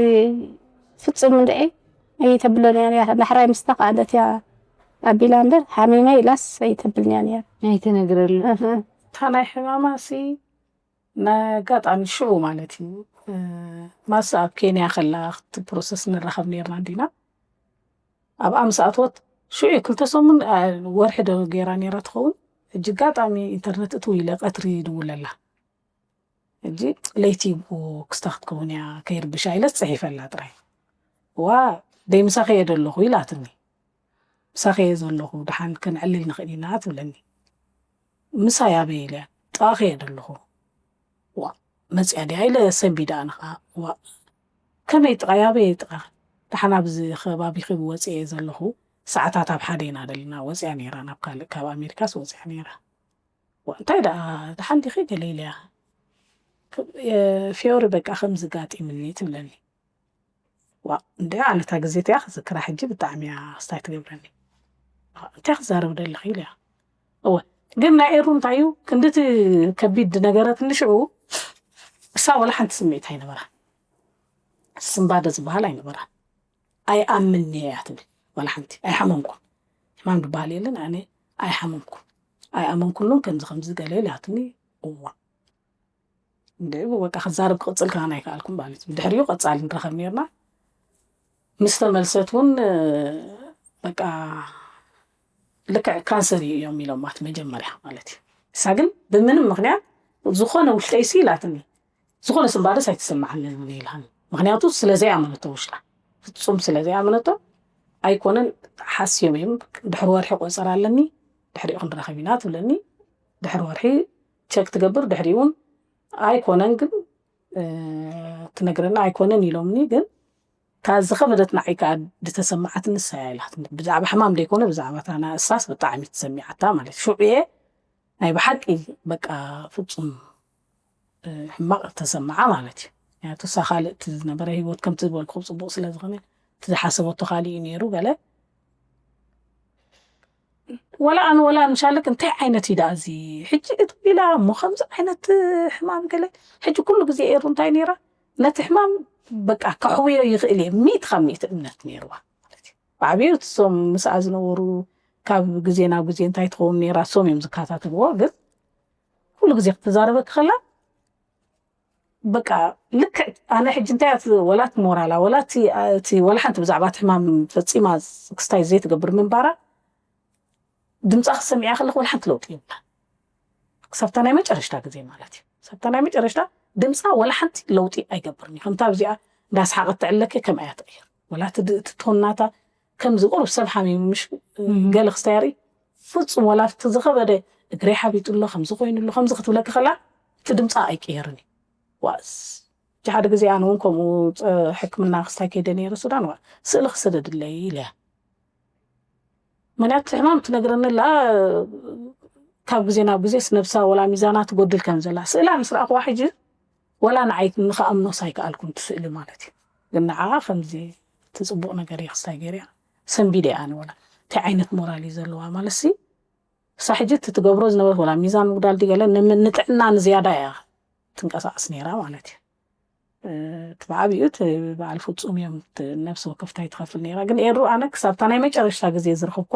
ፍጹም እንድዒ ኣይተብሎን እያ። ዳሕራይ ምስታ ከኣለት እያ ኣቢላ እምበር ሓሚመ ኢላስ ኣይተብልንያ ነያ። ኣይትነግረሉ እታ ናይ ሕማማ ሲ ንኣጋጣሚ ሽዑ ማለት እዩ ማሳ ኣብ ኬንያ ከላ ክቲ ፕሮሰስ ንራኸብ ነርና እንዲና ኣብኣ ምስ ኣትወት ሽዑ ክልተ ሰሙን ወርሒ ዶ ገይራ ነይራ ትኸውን ሕጂ ኣጋጣሚ ኢንተርነት እትው ኢለ ቀትሪ ይድውለላ ሕጂ ለይቲ ክስታ ክትከውን እያ ከይርብሻ ኢለ ፅሒፈላ ጥራይ ዋ ደይ ምሳኸ እየ ዘለኹ ኢላትኒ ምሳኸየ ዘለኹ ደሓን ከነዕልል ንኽእል ኢና ትብለኒ ምሳይ ኣበይ ኢለ ጥቓኸየ ዘለኹ ዋ መፅያ ድያ ኢለ ሰንቢዳ ኣነ ከዓ ዋ ከመይ ጥቓይ ኣበይ ጥቓ ደሓን ኣብዚ ከባቢኺ ወፅየ ዘለኹ ሰዓታት ኣብ ሓደ ኢና ዘለና ወፅያ ነይራ ናብ ካልእ ካብ ኣሜሪካስ ወፅያ ነይራ ዋ እንታይ ደኣ ደሓን ዲኺ ገለ ኢለያ ፊዮሪ በቃ ከምዚ ጋጢምኒ ትብለኒ ዋ እንደ ኣነታ ግዜ እቲኣ ክዝክራ ሕጂ ብጣዕሚ እያ ክስታይ ትገብረኒ እንታይ ክዛረብ ደለኺ ኢለያ እወ ግን ናይ ኤሩ እንታይ እዩ ክንድቲ ከቢድ ነገረት ንሽዑ እሳ ወላ ሓንቲ ስምዒት ኣይነበራ ስምባደ ዝበሃል ኣይነበራ ኣይኣምን እያ ትብል ወላ ሓንቲ ኣይሓመምኩን ሕማም ዝበሃል የለን ኣነ ኣይሓመምኩን ኣይኣመንኩሉን ከምዚ ከምዚ ገለ ኢላትኒ እዋ እንደ በቃ ክዛረብ ክቕፅል ከኣ ኣይከኣልኩም ማለት እዩ ድሕሪኡ ቀፃሊ ንረኸብ ነርና ምስ ተመልሰት እውን በቃ ልክዕ ካንሰር እዩ እዮም ኢሎማት መጀመርያ ማለት እዩ እሳ ግን ብምንም ምክንያት ዝኾነ ውሽጠይሲ ኢላትኒ ዝኾነ ስምባደስ ኣይተሰማዓንን ኢልሃኒ ምክንያቱ ስለዘይኣመነቶ ውሽጣ ፍፁም ስለዘይኣመነቶ ኣይኮነን ሓስዮም እዮም ድሕሪ ወርሒ ቆፀር ኣለኒ ድሕሪኡ ክንራኸብ ኢና ትብለኒ ድሕሪ ወርሒ ቸክ ትገብር ድሕሪኡ እውን ኣይኮነን ግን ትነግረና ኣይኮነን ኢሎምኒ ግን እታ ዝኸበደት ንዓይ ከዓ ዝተሰማዓት ንሳያ ኢላት ብዛዕባ ሕማም ደይኮነ ብዛዕባ እታ ንእሳስ ብጣዕሚ ተሰሚዓታ ማለት ሽዑ እየ ናይ ብሓቂ በቃ ፍፁም ሕማቕ ተሰምዓ ማለት እዩ ምክንያቱ እሳ ካልእ እቲ ዝነበረ ሂወት ከምቲ ዝበልኩ ፅቡቕ ስለ ዝኾነ እቲ ዝሓሰበቶ ካልእ እዩ ነይሩ ገለ ወላ ኣነ ወላ ምሻለክ እንታይ ዓይነት እዩ ደኣ እዚ ሕጂ እትብል ኢላ እሞ ከምዚ ዓይነት ሕማም ገለ ሕጂ ኩሉ ግዜ ኤሩ እንታይ ነይራ ነቲ ሕማም በቃ ከሕውዮ ይኽእል እየ ሚእቲ ካብ ሚእቲ እምነት ነይርዋ ማለት እዩ ብዓብዩ እሶም ምስኣ ዝነበሩ ካብ ግዜ ናብ ግዜ እንታይ ትኸውን ነይራ እሶም እዮም ዝከታተልዎ ግን ኩሉ ግዜ ክትዛረበ ክኸላ በቃ ልክዕ ኣነ ሕጂ እንታይ ወላት ሞራላ ወላ እቲ ወላ ሓንቲ ብዛዕባ እቲ ሕማም ፈፂማ ክስታይ ዘይትገብር ምንባራ ድምፃ ክሰሚዓ ከለክ ወላ ሓንቲ ለውጢ ይብላ ክሳብታ ናይ መጨረሽታ ግዜ ማለት እዩ ክሳብታ ናይ መጨረሽታ ድምፃ ወላ ሓንቲ ለውጢ ኣይገብርን እዩ ከምታ ኣብዚኣ እንዳስሓቀት ትዕለከ ከም ኣያ ትቀይር ወላ እቲ ቶናታ ከምዚ ቁሩብ ሰብ ሓሚሙ ምሽ ገለ ክስታይ ርኢ ፍፁም ወላ እቲ ዝኸበደ እግረይ ሓቢጡ ኣሎ ከምዚ ኮይኑ ኣሎ ከምዚ ክትብለኪ ከላ እቲ ድምፃ ኣይቅየርን እዩ ዋስ እቲ ሓደ ግዜ ኣነ እውን ከምኡ ሕክምና ክስታይ ከይደ ነይረ ሱዳን ዋ ስእሊ ክሰደድለይ ኢለያ ምክንያቱ ሕማም ትነግረኒ ኣላ ካብ ግዜ ናብ ግዜ ነብሳ ወላ ሚዛና ትጎድል ከም ዘላ ስእላ ምስ ረኣኽዋ ሕጂ ወላ ንዓይ ንክኣምኖስ ኣይከኣልኩን ትስእሊ ማለት እዩ ግን ንዓኣ ከምዚ እቲ ፅቡቕ ነገር እየ ክስታይ ገይርያ ሰንቢደ ኣነ ወላ እንታይ ዓይነት ሞራል እዩ ዘለዋ ማለት ሲ እሳ ሕጂ እቲ ትገብሮ ዝነበረት ወላ ሚዛን ምጉዳል ድገለ ንጥዕና ንዝያዳ እያ ትንቀሳቀስ ነይራ ማለት እዩ እቲ ብዓብኡ እቲ በዓል ፍፁም እዮም ነብሲ ወከፍታ ይትኸፍል ነይራ ግን ኤሩ ኣነ ክሳብታ ናይ መጨረሽታ ግዜ ዝረኽብኳ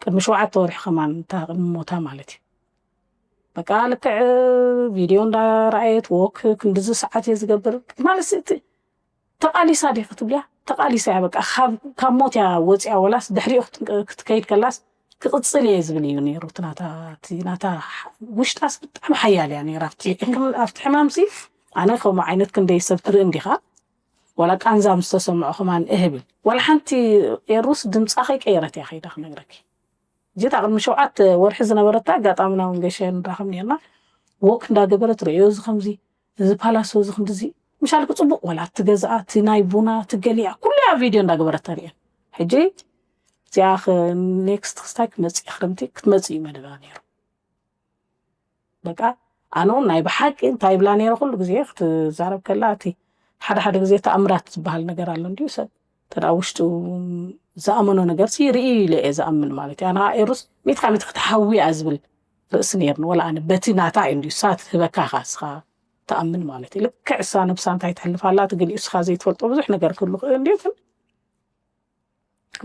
ቅድሚ ሸውዓተ ወርሒ ከማን እታ ቅድሚ ሞታ ማለት እዩ በቃ ልክዕ ቪድዮ እንዳረኣየት ወክ ክንድዚ ሰዓት እየ ዝገብር ማለት ተቓሊሳ ዲ ክትብልያ ተቓሊሳ እያ በቃ ካብ ሞት እያ ወፂያ ወላስ ድሕሪኡ ክትከይድ ከላስ ክቕፅል እየ ዝብል እዩ ነይሩ ናታ ውሽጣስ ብጣዕሚ ሓያል እያ ነይራ ኣብቲ ሕማምሲ ኣነ ከምኡ ዓይነት ክንደይ ሰብ ትርኢ እንዲኻ ዋላ ቃንዛ ምስ ተሰምዖ ከማን እህብል። ዋላ ሓንቲ ኤሩስ ድምጻ ከይቀየረት እያ ከይዳ ክነግረኪ። እዚታ ቅድሚ ሸውዓተ ወርሒ ዝነበረታ ኣጋጣሚ ናውን ገሸ ንራኸብ ነርና። ወክ እንዳገበረት ርእዮ፣ እዚ ከምዚ፣ እዚ ፓላሶ፣ እዚ ክንድዚ። ምሻልኩ ጽቡቕ ዋላ እቲ ገዛኣ፣ እቲ ናይ ቡና፣ እቲ ገሊኣ፣ ኩሉ እያ ቪድዮ እንዳገበረታ ርእየን። ሕጂ እዚኣ ኸ-፣ ኔክስት ክስታይ ክትመጽእ እያ፣ ክረምቲ ክትመጽእ እዩ መደባ ነይሩ። በቃ ኣነ እውን ናይ ብሓቂ እንታይ ይብላ ነይረ፣ ኩሉ ግዜ ክትዛረብ ከላ፣ እቲ ሓደ ሓደ ግዜ ተኣምራት ዝበሃል ነገር ኣሎ እንድዩ። ሰብ እንተ ደኣ ውሽጡ ዝኣመኖ ነገር ሲ ርኢ ኢለ እየ ዝኣምን ማለት እዩ። ኣነ ኤሩስ ሚእቲ ካብ ሚእቲ ክትሓዊ እያ ዝብል ርእሲ ነይርኒ። ወላ ኣነ በቲ ናታ እዩ እንድዩ፣ እሳ ትህበካ ኢኻ እስኻ ትኣምን ማለት እዩ። ልክዕ እሳ ነብሳ እንታይ ትሕልፍ ኣላ፣ እቲ ገሊኡ እስኻ ዘይትፈልጦ ብዙሕ ነገር ክህሉ ክእል እንድዩ፣ ግን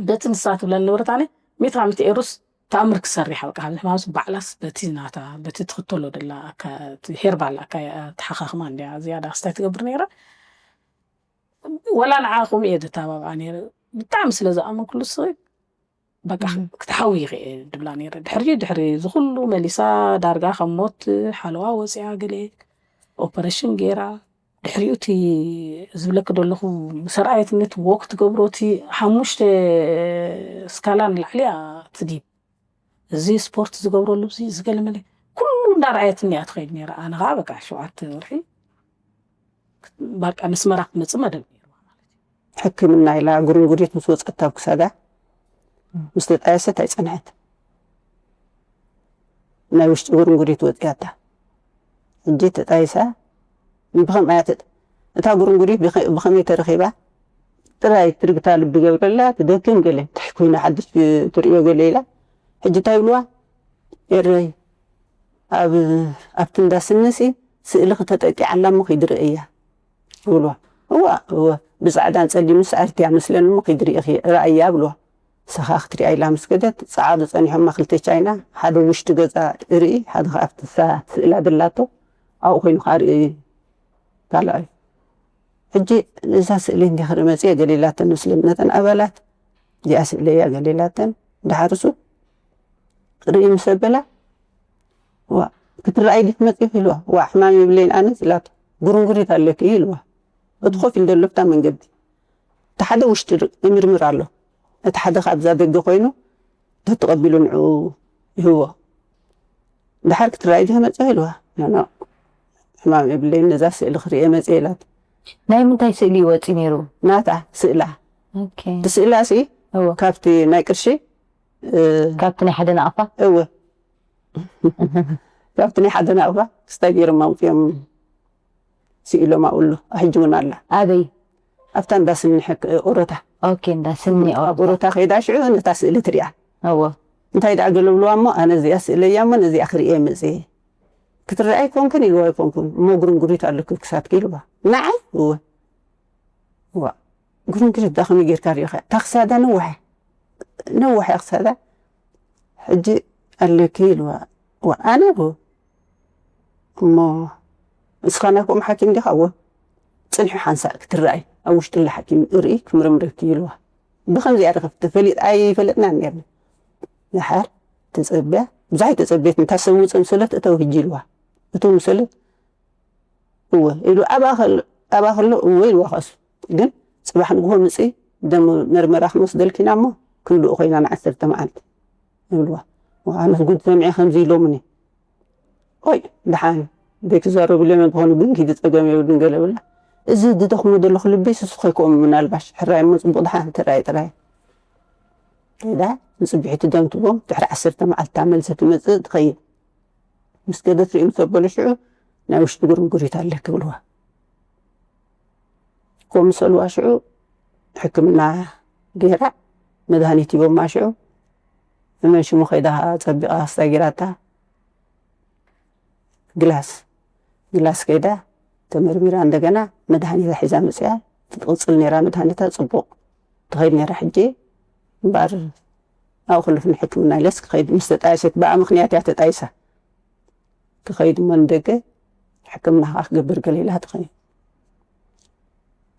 በቲ ንሳ ትብለን ነበረት፣ ኣነ ሚእቲ ካብ ሚእቲ ኤሩስ ተኣምር ክሰርሕ በቃ። ኣብዚ ሕማምስ ባዕላስ በቲ ናታ፣ በቲ ትኽተሎ ደላ ኣካ-፣ እቲ ሄርባል ኣካ-፣ ኣተሓኻኽማ እንድያ ዝያዳ ክስታይ ትገብር ነይራ። ወላ ንዓ ከምኡ እየ ዘተባብዓ ነይረ። ብጣዕሚ ስለ ዝኣመንኩሉ፣ ንስኺ በቃ እም። ክትሓዊ ኢኺ እየ ድብላ ነይረ። ድሕሪ፣ ድሕሪ እዚ ኩሉ መሊሳ ዳርጋ ካብ ሞት ሓለዋ ወፂኣ፣ ገለ ኦፐሬሽን ገይራ። ድሕሪኡ እቲ ዝብለኪ ዘለኹ ምስ ኣርኣየትኒ፣ እቲ ዎክ ትገብሮ፣ እቲ ሓሙሽተ ስካላ ንላዕሊ እያ ትድይብ። እዚ ስፖርት ዝገብረሉ፣ እዚ ዝገለመለ፣ ኩሉ እንዳረኣየትኒ እያ ትኸይድ ነይራ። ኣነ ኸዓ በቃ ሸውዓተ ወርሒ በቃ ንስመራ ክትመጽእ መደብ ነይርዋ ማለት እዩ። ሕክምና ኢላ ጉርንጉሪት ምስ ወጸት ኣብ ክሳዳ፣ ምስ ተጣየሰት ኣይጸንሐት። ናይ ውሽጢ ጉርንጉሪት ወጺኣታ። ሕጂ ተጣይሳ፣ ብኸምኣ እያ ተጥ-፣ እታ ጉርንጉሪት ብኸ-፣ ብኸመይ ተረኺባ? ጥራይ ትርግታ ልቢ ገብረላ፣ ትደክም ገለ። እንታይ ኮይና ሓድሽ ትርእዮ ገለ ኢላ። ሕጂ እንታይ ይብልዋ? ኤረይ፣ ኣብ፣ ኣብቲ እንዳ ስኒሲ ስእልኺ ተጠቂዓ ኣላ እሞ ኺዲ ርእያ ይብልዋ። እዋ፣ እወ፣ ብጻዕዳን ጸሊምን ሰዓርቲ እያ መስለኒ እሞ ኺዲ ርእኺ፣ ርኣያ ይብልዋ። ንሳ ኸኣ ክትሪኣ ኢላ ምስ ከደት፣ ጸዓዱ ጸኒሖማ ክልተ ቻይና፣ ሓደ ውሽጢ ገዛ ርኢ፣ ሓደ ኸኣ ኣብቲ ንሳ ስእላ ደላቶ፣ ኣብኡ ኮይኑ ኸኣ ርኢ ካልኣዩ። ሕጂ እዛ ስእሊ እንዲያ ክርኢ መጽየ ገለ ኢላተን መስለኒ ነተን ኣባላት፣ እዚኣ ስእለያ ገለ ኢላተን። ደሓር እሱ ርኢ ምስ ኣበላ፣ ዋ፣ ክትረኣይ ድዩ ትመጽኢ ኢልዋ። ዋ፣ ሕማም የብለይን ኣነስ ኢላቶ። ጉርንጉሪት ኣለኪ ኢልዋ። እቲ ኮፍ ኢሉ ዘሎ ኣብታ መንገዲ። እቲ ሓደ ውሽጢ ር-፣ ይምርምር ኣሎ። እቲ ሓደ ካብ እዛ ደገ ኮይኑ፣ ተተቐቢሉ ንዕኡ ይህቦ። ደሓር ክትረኣይ ድዩ መጽእ ኢልዋ። ኖ፣ ኖ፣ ሕማም የብለይን፣ ነዛ ስእሊ ክርእየ መጽእ ኢላት። ናይ ምንታይ ስእሊ እዩ ወጺኡ ነይሩ? ናታ ስእላ። ኦኬ። እቲ ስእላ ሲ እወ። ካብቲ ናይ ቅርሺ፣ እ፣ ካብቲ ናይ ሓደ ናቕፋ? እወ። ካብቲ ናይ ሓደ ናቕፋ ክስታይ ገይሮም ኣውጺኦም ስኢሎም ኣብኡ ኣሎ። ሕጂ እውን ኣላ። ኣበይ? ኣብታ እንዳ ስኒ ሕክ-፣ ኦሮታ። ኦኬ፣ እንዳ ስኒ ኣብ ኦሮታ። ኦሮታ ከይዳ ሽዑ ነታ ስእሊ ትሪኣ። እወ። እንታይ ደኣ ገለ ብልዋ እሞ፣ ኣነ እዚኣ ስእለያ እሞ ነዚኣ ክርእየ መጽየ። ክትረኣይ ኮንክን ኢልዋ ኣይኮንኩን፣ እሞ ጉርንጉሪት ኣለኪ ክሳድኪ ኢልዋ። ንዓይ? እወ። ዋ፣ ጉርንጉሪት ደኣ ከመይ ጌርካ ሪኢኻ? እታ ክሳዳ ነዋሕ እያ። ነዋሕ እያ ክሳዳ። ሕጂ ኣለኪ ኢልዋ። ዋ፣ ኣነ እወ። እሞ ንስኻ ናይ ከምኡ ሓኪም ዲኻ? እወ። ጽንሒ ሓንሳእ ክትረኣይ፣ ኣብ ውሽጢ ኣሎ ሓኪም እርኢ ክምርምረኪ ኢልዋ። ብኸምዚኣ ርኽብቲ ፈሊጥ ኣይፈለጥናን ኔርና። ደሓር ተጸብያ፣ ብዙሕ ኣይተጸበየትን፣ እታ ሰብ ውጽእ ምስ በለት እተው ሕጂ ኢልዋ። እተው ምስ በለት እወ ኢሉ ኣብኣ ከሎ፣ ኣብኣ ከሎ እወ ኢልዋ ከሱ። ግን ጽባሕ ንግሆ ምጺ ደም መርመራ ክንወስደልኪ ኢና እሞ ክንድኡ ኮይና ንዓሰርተ መዓልቲ ይብልዋ። ዋ፣ ኣነስ ጉድ ሰሚዐ ከምዚ ኢሎምኒ። ኦይ፣ ደሓን ዘይትዛረብሉ እዮም ብኾኑ ግን ኪዲ ጸገም የብሉን ገለ ብላ። እዚ ዝደኽሞ ዘለኹ ልበይ ስሱ ከይከም ምናልባሽ ሕራይ እሞ ጽቡቕ ደሓን ተራይ ጥራይ። ከይዳ ንጽብሒቲ ደም ትቦም ድሕሪ ዓሰርተ መዓልቲ መልሰ ትመጽእ ትኸይድ። ምስ ከደት ርእዩ ምስ ኣበሉ ሽዑ ናይ ውሽጢ ጉርንጉሪት ኣለኪ ብልዋ። ከምኡ ምስ በልዋ ሽዑ ሕክምና ገይራ መድሃኒት ሂቦማ ሽዑ መን ሽሙ ከይዳ ጸቢቓ ክስታይ ገይራታ ግላስ፣ ግላስ ከይዳ ተመርሚራ እንደገና መድሃኒታ ሒዛ መጽያ ትቕጽል ነይራ። መድሃኒታ ጽቡቕ ትኸይድ ነይራ። ሕጂ እምበኣር ኣብኡ ከለኹ ንሕክምና ኢለስ ክኸይድ ምስ ተጣየሰት ብኣ ምኽንያት እያ ተጣይሳ። ክኸይድ እሞ ንደገ ሕክምና ከዓ ክገብር ገለ ኢላ ትኸይድ።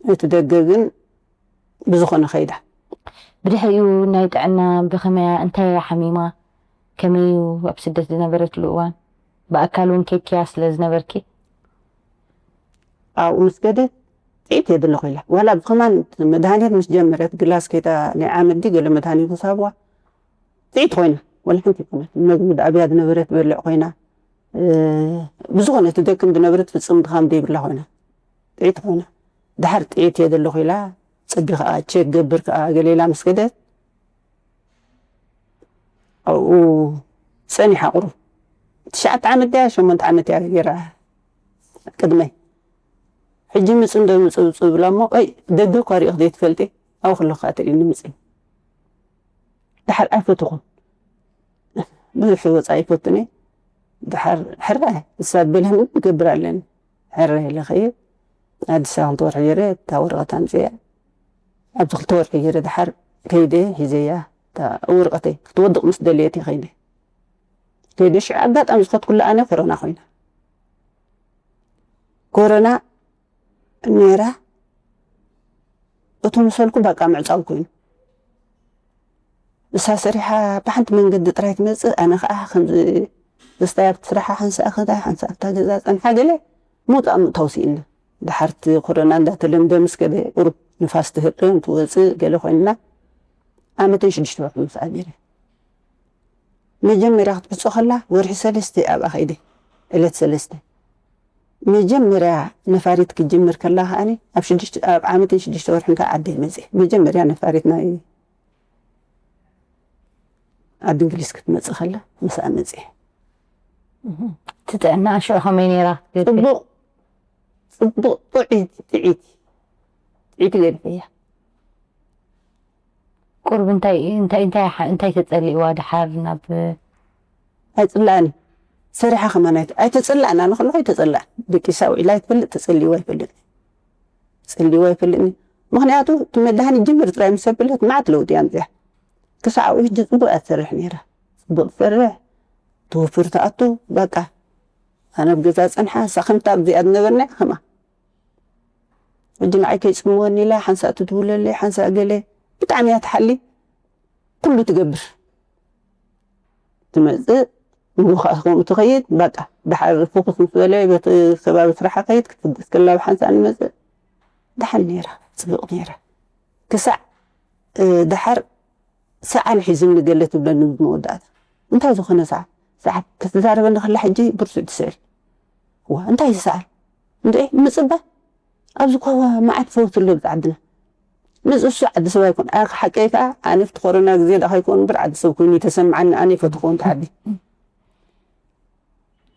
እቲ ደገ ግን ብዝኾነ ከይዳ። ብድሕሪኡ ናይ ጥዕና ብኸመያ እንታይ እያ ሓሚማ? ከመይ እዩ ኣብ ስደት ዝነበረትሉ እዋን? ብኣካል እውን ከይድክያ ስለ ዝነበርኪ? ኣብኡ ምስ ከደት ጥዒት እየ ዘለኹ ኢላ። ዋላ ብኸማን መድሃኒት ምስ ጀመረት፣ ግላስ ከይታ ናይ ዓመት ድዩ ገለ መድሃኒት ምስ ሃብዋ፣ ጥዒት ኮይና። ወላ ሓንቲ ኣይኮነት። መግቢ ኣብያ ዝነበረ ትበልዕ ኮይና። እ፣ ብዝኾነ ትደክም ዝነበረት ፍጹም ድኻም ዘይብላ ኮይና። ጥዒት ኮይና። ድሓር ጥዒት እየ ዘለኹ ኢላ፣ ጽቢ ከኣ ቸክ ገብር ከኣ ገለ ኢላ ምስ ከደት፣ ኣብኡ ጸኒሓ ቁሩብ ትሽዓተ ዓመት ድያ ሸሞንተ ዓመት እያ ገይራ ቅድመይ። ሕጂ ምጽ እንዶ ምጽ ውጽ ብላ እሞ፣ ቆይ ደገ እኳ ሪእኽ ዘይትፈልጢ፣ ኣብኡ ከለኹ ከኣ ትርእይኒ ምጽ። ድሓር ኣይፈትኹን። ብዙሕ ወጻኢ ኣይፈቱን እየ። ድሓር ሕራይ እሳ ዝበልሐኒ ክገብር ኣለኒ። ሕራይ ኢለ ከይድ ኣዲስ ኣበባ ክልተ ወርሒ ገይረ እታ ወረቐት ኣምፅያ። ኣብዚ ክልተ ወርሒ ገይረ ድሓር ከይደ ሒዘያ እታ ወረቐተይ ክትወድቕ ምስ ደለየት እየ ከይደ። ከይደ ሽዑ ኣጋጣሚ ዝኸድኩላ ኣነ ኮሮና ኮይና። ኮሮና ነይራ። እቱ ምሰልኩ በቃ ምዕጻው ኮይኑ። እሳ ሰሪሓ ብሓንቲ መንገዲ ጥራይ ትመጽእ፣ ኣነ ኸዓ ከምዚ ደስታይ ኣብቲ ስራሓ ሓንሳእ ከዳ፣ ሓንሳእ ኣብታ ገዛ ጸንሓ ገለ ምውጻእ ምእታው ስኢንና። ድሓርቲ ኮሮና እንዳተለምደ ምስ ከደ ቁሩብ ንፋስ ትህርም ትወጽእ ገለ ኮይንና ዓመትን ሽዱሽተ ወርሒ ምስኣ ነይረ። መጀመርያ ክትዕጾ ከላ ወርሒ ሰለስተ ኣብኣ ከይደ፣ ዕለት ሰለስተ። መጀመርያ ነፋሪት ክጅምር ከላ ከኣኒ ኣብ ሽዱሽተ፣ ኣብ ዓመትን ሽዱሽተ ወርሕን ከኣ ዓደይ መጽየ። መጀመርያ ነፋሪት ናይ ዓዲ እንግሊዝ ክትመጽእ ከላ ምስኣ መጽየ። እህ። እቲ ጥዕና ሽዑ ከመይ ነይራ ክትገድፊ? ጽቡቕ፣ ጽቡቕ ጥዒት፣ ጥዒት፣ ጥዒት ገድፈያ። ቁሩብ እንታይ፣ እንታይ፣ እንታይ ሓ-፣ እንታይ ተጸሊእዋ ድሓር ናብ ኣይጽላእን። ሰሪሓ ከማን ኣይተ-፣ ኣይተጸላእን። ኣነ ከለኹ ኣይተጸላእን። ደቂሳ ውዒላ ኣይትፈልጥ፣ ተጸሊእዋ ኣይፈልጥ። ጸሊእዋ ኣይፈልጥን። ምኽንያቱ እቲ መድሃኒት ጅምር ጥራይ ምስ ኣበለት መዓት ለውጢ እያ ኣምጺኣ። ክሳዕ ኣብኡ ሕጂ ጽቡቕ እያ ትሰርሕ ነይራ። ጽቡቕ ትሰርሕ፣ ትውፍር ትኣቱ፣ በቃ። ኣነ ኣብ ገዛ ጸንሓ፣ እሳ ከምታ ኣብዚኣ ዝነበርና እያ ከማ። ሕጂ ንዓይ ከይጽምወኒ ኢላ ሓንሳእ ትድውለለይ፣ ሓንሳእ ገለ ብጣዕሚ እያ ትሓሊ። ኩሉ ትገብር። ትመጽእ፣ ንጎ ከኣ ከምኡ ትኸይድ፣ በቃ። ድሓር ፍኹስ ምስ በለ፣ በቲ ከባቢ ስራሓ ከይድ፣ ክትፍግስ ከላ ብሓንሳእ ንመጽእ። ደሓን ነይራ፣ ጽቡቕ ነይራ። ክሳዕ፣ እ፣ ደሓር ሰዓል ሒዝኒ ገለ ትብለኒ መወዳእታ። እንታይ ዝኾነ ሰዓል? ሰዓል ክትዛረበኒ ከላ ሕጂ ብርቱዕ ትስዕል። ዋ፣ እንታይ እዩ ሰዓል? እንድዒ፣ ምጽባይ? ኣብዚ እኳ መዓት ፈውሲ ኣሎ ኣብዚ ዓድና። ምስ እሱ ዓዲ ሰብ ኣይኮን። ኣነ ሓቀይ ከኣ፣ ኣነ ኣብቲ ኮሮና ግዜ ደኣ ከይኮን እምበር ዓዲ ሰብ ኮይኑ ይተሰምዓኒ፣ ኣነ ይፈትኾ እንተ ዓዲ።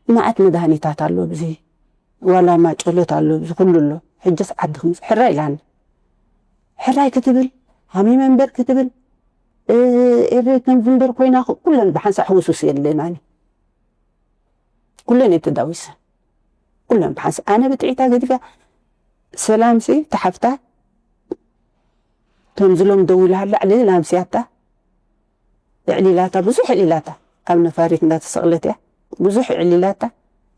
መዓት መድሃኒታት ኣሎ ኣብዚ፣ ዋላ ማጨሎት ኣሎ ኣብዚ፣ ኩሉ ኣሎ። ሕጅስ ዓዲ ክምጽእ ሕራይ ኢላኒ። ሕራይ ክትብል፣ ሃሚመ እምበር ክትብል፣ እ፣ ኤረ ከምዚ እምበር ኮይና፣ ኩለን ብሓንሳእ ሕውሱስ የለናኒ። ኩለን እየን ተዳዊሰን። ኩለን ብሓንሳእ። ኣነ ብጥዒታ ገዲፈ፣ ሰላምሲ ተሓፍታ፣ ከምዚ ሎም ደዊላሃላ፣ ዕልል ኣምስያታ፣ ዕሊላታ፣ ብዙሕ ዕሊላታ። ኣብ ነፋሪት እንዳተሰቕለት እያ። ብዙሕ ዕሊላታ።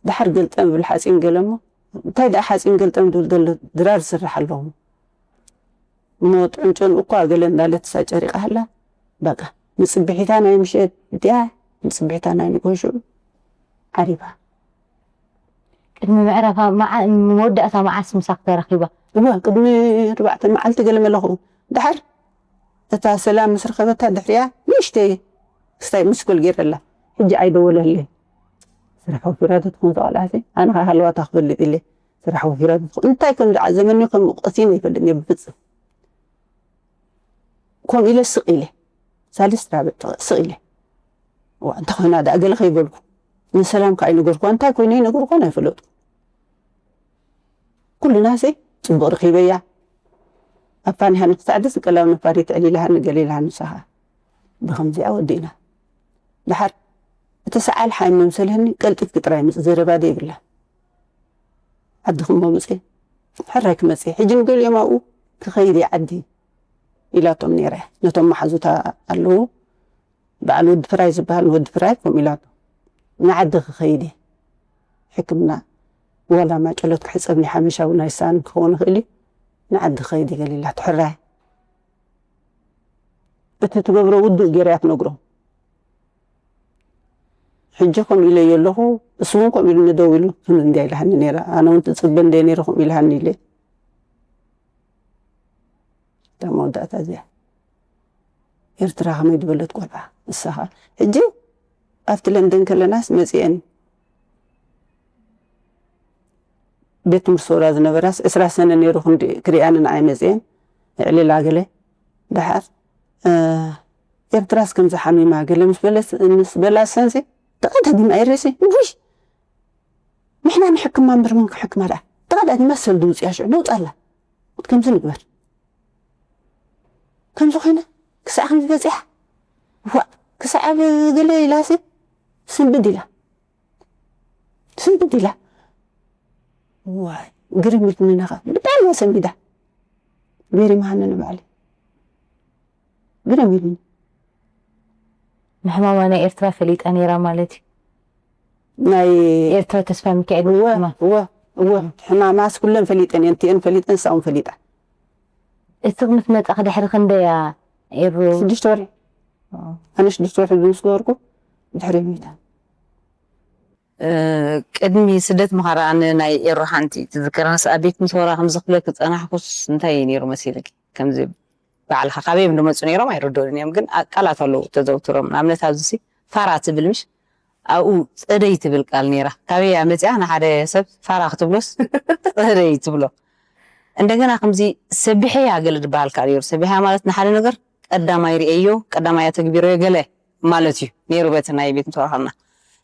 ድሓር ገልጠም ብል ሓፂን ገለሞ። እንታይ ደኣ ሓፂን ገልጠም ድብል ዘሎ? ድራር ዝስራሕ ኣለዎ። እሞ ጥዑም ጨንኡ እኳ ገለ እንዳለት እሳ ጨሪቓ ሃላ። በቃ፣ ምጽብሒታ ናይ ምሸት ድያ፣ ምጽብሒታ ናይ ንግሆ ሽዑ ዓሪባ። ቅድሚ ምዕራፋ መዓ-፣ መወዳእታ መዓስ ምሳኽ ተራኺባ? እወ፣ ቅድሚ ኣርባዕተ መዓልቲ ገለ መለኹ። ድሓር እታ ሰላም ምስ ረኸበታ ድሕሪኣ ንእሽተይ ክስታይ ምስኮል ገይረላ። ሕጂ ኣይደወለለይ። ስራሕ ወፊራ ተትኾን እዛ ቆልዓ እዚኣ፣ ኣነ ኸዓ ሃለዋታ ክፈልጥ ኢለ። ስራሕ ወፊራ ተትኾን፣ እንታይ ከም ዝዓዘመኒ ከም ቀሲነ ኣይፈልጥን እየ ብፍጽም። ከምኡ ኢለ ስቕ ኢለ። ሳልስት ራብዕ ስቕ ኢለ። ዋ፣ እንተ ኾይና ደኣ ገለ ከይበልኩ። ንሰላም ከኣ ኣይነገርኩዋ። እንታይ ኮይነ ኣይነገርኩዋን ኣይፈለጥኩ። ኩልናሲ ጽቡቕ ረኺበያ። ኣፋኒሃኒ ክሳዕ ደስ ቀላብ ነፋሪት ዕሊላሃኒ ገሊላሃኒ ንሳ ኸኣ። ብኸምዚኣ ወዲእና። ደሓር እቲ ሰዓል ሓይም መምሰልህኒ ቀልጢፍኪ ጥራይ ምጽ ዘረባ ደይብላ። ዓድኺ እሞ ምጺ። ሕራይ ክመጺ። ሕጂ ንገሊኦም ኣብኡ ክኸይድ እየ ዓዲ ኢላቶም ነይረ። ነቶም መሓዙታ ኣለዉ። በዓል ወዲ ፍራይ ዝበሃል ንወዲ ፍራይ ከምኡ ኢላቶ። ንዓዲ ክኸይድ እየ። ሕክምና ዋላ ማጨሎት ክሕጸብ ናይ ሓመሻዊ ናይ ሳን ክኸውን ይኽእል እዩ። ንዓዲ ክኸይድ እየ ገለ ኢላቶ። ሕራይ። እቲ ትገብሮ ውዱእ ገይራ እያ ትነግሮ። ሕጂ ከምኡ ኢለዮ ኣለኹ፣ እሱ እውን ከምኡ ኢሉ ንደው ኢሉ፣ "ትም እንድያ" ኢላሃኒ ነይራ። ኣነ እውን ትጽበ እንድየ ነይረ ከምኡ ኢላሃኒ ኢለ። እታ መወዳእታ እዚኣ። ኤርትራ ከመይ ዝበለት ቆልዓ ንሳኻ። ሕጂ ኣብቲ ለንደን ከለናስ መጺኤን ቤት ትምህርቲ ሰውራ ዝነበራስ ዕስራ ሰነ ነይሩ ክንዲ ክሪኣኒ ንዓይ መጺኤን። ዕልላ ገለ ደሓር፣ እ፣ ኤርትራስ ከምዚ ሓሚማ ገለ ምስ በለስ-፣ ምስ በላ ሰንሲ ተቐዳዲማ ኤረሲ፣ ውይ፣ ንሕና ንሕክማ እምበር መን ክሕክማ ደኣ? ተቐዳዲማ ሰልዲ ውጽያ ሽዑ ነውጻላ። ከምዚ ንግበር። ከምዚ ኮይና ክሳዕ ከምዚ በጺሓ። ዋእ፣ ክሳዕ ኣብ ገለ ኢላሲ ስንብድ ኢላ። ስንብድ ኢላ። ዋይ፣ ግርም ኢልኒ ነኻ። ብጣዕሚ እያ ሰንቢዳ። ገሪማኒ ንባዕለይ። ግርም ኢልኒ። ንሕማማ ናይ ኤርትራ ፈሊጣ ነይራ ማለት እዩ። ናይ ኤርትራ ተስፋ ሚካኤል እወ ሕማማ። እወ እወ ሕማማስ ኩለን ፈሊጠን እየን። እቲአን ፈሊጠን ሳውን ፈሊጣ። እቲ ክትመጻ ድሕሪ ክንደያ ኤሩ? ሽዱሽተ ወርሒ ኣነ ሽዱሽተ ወርሒ ምስ ገበርኩ ድሕሪ ሚታ እ፣ ቅድሚ ስደት ምኻራ ኣነ ናይ ኤሩ ሓንቲ ትዝክረንስ ኣብ ቤት ምትወራ ከምዚ ክብለኪ ዝጸናሕኩስ እንታይ እዩ ነይሩ መሲልኪ? ከምዚ ባዕልኻ ካበይ እዮም ዝመጹ ነይሮም ኣይርድኡን እዮም፣ ግን ቃላት ኣለዉ ተዘውትሮም። ንኣብነት ኣብዚ ሲ ፋራ ትብል ምሽ ኣብኡ ጸደይ ትብል ቃል ነይራ። ካበይ እያ መጺኣ ንሓደ ሰብ ፋራ ክትብሎስ ጸደይ ትብሎ። እንደገና ከምዚ ሰቢሐያ ገለ ዝበሃል ከኣ ነይሩ። ሰቢሐያ ማለት ንሓደ ነገር ቀዳማይ ርእየዮ፣ ቀዳማይ ኣተግቢረዮ ገለ ማለት እዩ ነይሩ በቲ ናይ ቤት ምትወራኸልና።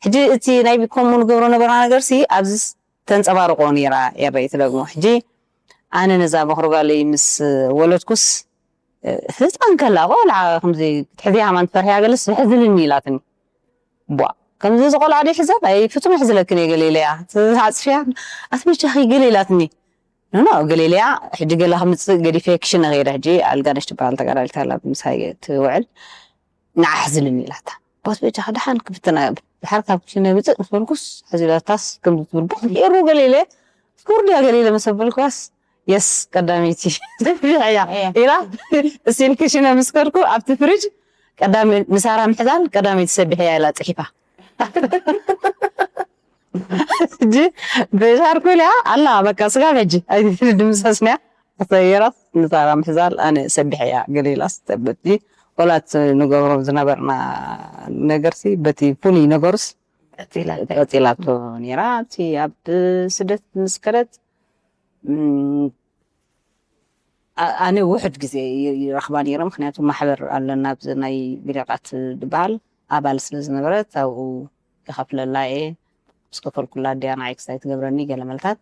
ሕጂ እቲ ናይ ከምኡ ንገብሮ ነበርና ነገር ሲ ኣብዚስ ተንጸባርቆ ነይራ ኤረይ ትደግሞ። ሕጂ ኣነ ነዛ በኹሪ ጓለይ ምስ ወለድኩስ ህፃን ከላ ቆልዓ ከምዚ ክትሕዝያ ሃማን ትፈርሕያ ገለስ የሕዝንኒ ኢላትኒ። ቧ ከምዚ እዚ ቆልዓ ዶ ይሕዘን? ኣይ ፍጹም የሕዝለክን እየ ገለ ኢለያ። ኣጽፍያ ኣቲ በጃኺ ገለ ኢላትኒ። ኖ ኖ ገለ ኢለያ። ሕጂ ገለ ከምጽእ ገዲፈ ክሽነ ከይደ። ሕጂ ኣልጋነሽ ትበሃል ተጋዳሊት ኣላ ምሳይ ትውዕል። ንዓ ሕዝልኒ ኢላታ። ቦስ በጃኻ ደሓን ክፍትና ድሓር ካብ ክሽነ ምጽእ ምስ በልኩስ ሕዚ ኢላታስ ከምዚ ትብል ቦስ ገይሩ ገለ ኢለ ስኩር ድያ ገለ ኢለ ምስ በልኳስ የስ ቀዳመይቲ ሰቢሐያ ኢላ እሲል ክሽነ ምስ ከድኩ ኣብቲ ፍሪጅ ቀዳመ ንሳራ ምሕዛል ቀዳመይቲ ሰቢሐያ ኢላ ጽሒፋ። ሕጂ በሻርኩልያ ኣላ በቃ ስጋብ ሕጂ ኣይትድምሰስንያ። ተሰየራት ንሳራ ምሕዛል ኣነ ሰቢሐያ ገለ ኢላስ በቲ ቆላት ንገብሮ ዝነበርና ነገርሲ በቲ ፍሉይ ነገሩስ ቀጺላቶ ነይራ። ኣብቲ ኣብ ስደት ምስ ከደት ኣነ ውሕድ ግዜ ይረኽባ ነይረ። ምክንያቱ ማሕበር ኣለና ኣብዚ ናይ ብሊቓት ዝበሃል ኣባል ስለ ዝነበረት ኣብኡ ይኸፍለላ እየ። ምስ ከፈልኩላ ድያ ንዓይ ክስታይ ትገብረኒ ገለ መልታት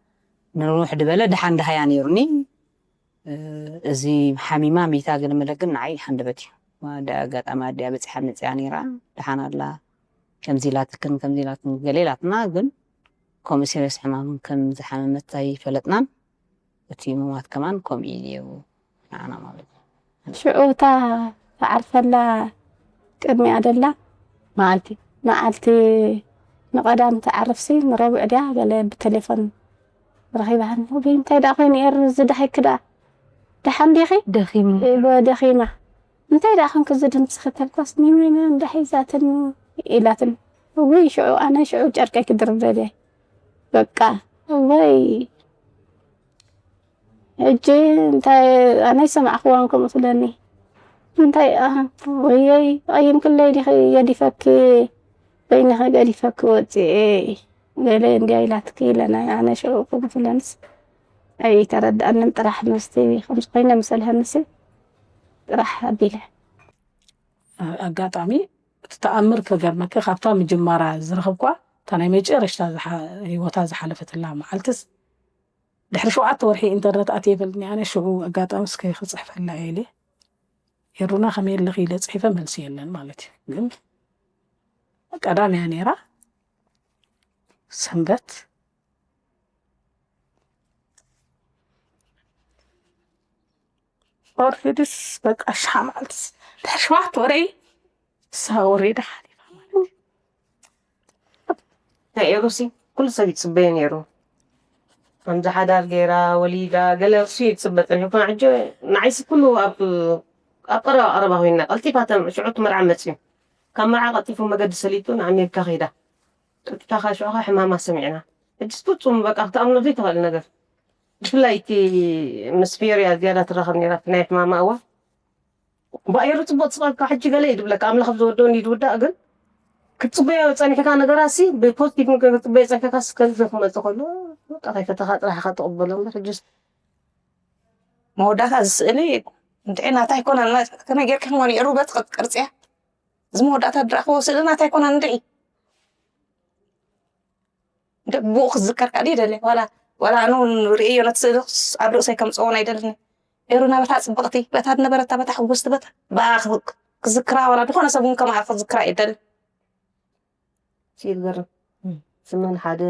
ንንውሕ ድበለ ደሓን ደሃያ ነይሩኒ። እዚ ሓሚማ ሚታ ገለ መለ ግን ንዓይ ሃንደበት እዩ። ኣጋጣሚ ኣዲኣ በፂሓ መፅያ ነይራ። ደሓን ኣላ ከምዚ ኢላትክን ከምዚ ኢላትክን ገለ ኢላትና ግን ከምኡ ሲሪየስ ሕማም ከም ዝሓመመት ኣይፈለጥናን። እቲ ሙማት ከማን ከምኡ እዩ ነይሩ ንዓና ማለት እዩ። ሽዑ እታ ትዓርፈላ ቅድሚኣ ደላ መዓልቲ መዓልቲ ንቐዳም ትዓርፍሲ ንረቡዕ ድያ ገለ ብቴሌፎን ረኺባኒ። ውይ እንታይ ደኣ ኮይኑ ኤሩ ዝደሃይኪ ደኣ ደሓን ዲኺ? ደኺምኒ። እወ ደኺማ። እንታይ ደኣ ኮንኪ እዚ ድምፅኺ ተልኳስ ኒኒኒ እንዳ ሒዛትኒ ኢላትኒ። ውይ ሽዑ ኣነ ሽዑ ጨርቀይ ክድርብ ደልየ በቃ እወይ ሕጂ እንታይ ኣነ ኣይሰማዕክዋን ከምኡ ትብለኒ እንታይ ወየይ ተቐይምክለይ ዲኺ ገዲፈኪ በይንኺ ገዲፈኪ ወፂኤ ገለ እንድያ ኢላትኪ ኢለና ኣነ ሽዑ ከምኡ ትብለንስ ኣይተረድኣንን ጥራሕ ምስቲ ከምዚ ኮይነ ምሰልሀንሲ ጥራሕ ኣቢለ ኣጋጣሚ እቲ ተኣምር ክገርመኪ ካብታ ምጅማራ ዝረኸብኳ እታ ናይ መጨረሽታ ዝሓ- ህይወታ ዝሓለፈትላ መዓልትስ ድሕሪ ሸውዓተ ወርሒ ኢንተርነት ኣትየ በልኒ ኣነ ሽዑ ኣጋጣሚ እስከ ክፅሕፈላ እየ ኢለ ሄሩና ከመይ ኣለኺ ኢለ ፅሒፈ መልሲ የለን ማለት እዩ ግን ቀዳም እያ ነይራ ሰንበት ኦርኪድስ በቃ ሻ መዓልትስ ድሕሪ ሸውዓተ ወርሒ እሳ ወሬዳ ሓሊፋ ማለት እዩ ናይ ኤሩሲ ኩሉ ሰብ ይፅበዮ ነይሩ ከምዚ ሓዳር ገይራ ወሊዳ ገለ እሱ ይፅበ ፀኒሑ ኮነ ሕጂ ንዓይሲ ኩሉ ኣብ ኣብ ቀረባ ቀረባ ኮይና ቀልጢፋ ተም ሽዑ እቲ መርዓ መፅዩ ካብ መርዓ ቀልጢፉ መገዲ ሰሊጡ ንኣሜሪካ ከይዳ ቀልጢፋ ከ ሽዑ ከ ሕማማ ሰሚዕና ሕጂስ ፍፁም በቃ ክትኣምኖ ዘይትኽእል ነገር ብፍላይ እቲ ምስ ፊዮርያ ዝያዳ ትራኸብ ነይራ፣ እቲ ናይ ሕማማ እዋን። ባየሩ ጽቡቕ ትስቐልካ፣ ሕጂ ገለ እዩ ዝብለካ፣ ኣምላኽ ብዝወደኦ እንዲ ዝውዳእ፣ ግን ክትጽበዮ ጸኒሕካ ነገራሲ፣ ብፖዚቲቭ ነገር ክትጽበዮ ጸኒሕካስ፣ ከምዚ ክመጽእ ከሎ፣ በቃ፣ ከይፈተኻ ጥራሕ ኢኻ ትቕበሎ እምበር፣ ሕጂስ መወዳእታ እዚ ስእሊ እንድዒ ናታ ኣይኮነን፣ ከመይ ጌርካ ኸሞ ነይሩ በቲ ቅርጽያ? እዚ መወዳእታ ዝረኣኽዎ ስእሊ ናታ ኣይኮነን እንድዒ። እንደ ብኡ ክዝከር ከኣ ይደሊ። ዋላ፣ ዋላ ኣነ እውን ርእየዮ ነቲ ስእሊ ኣብ ርእሰይ ከምጽኦ ኣይደልን። ኤሩ ናበታ ጽብቕቲ፣ በታ ዝነበረታ፣ በታ ሕጉስቲ፣ በታ፣ ብኣ ክዝክራ፣ ዋላ ዝኾነ ሰብ እውን ከምኣ ክዝክራ ይደሊ። ይገርም። እም። ስመን ሓደ፣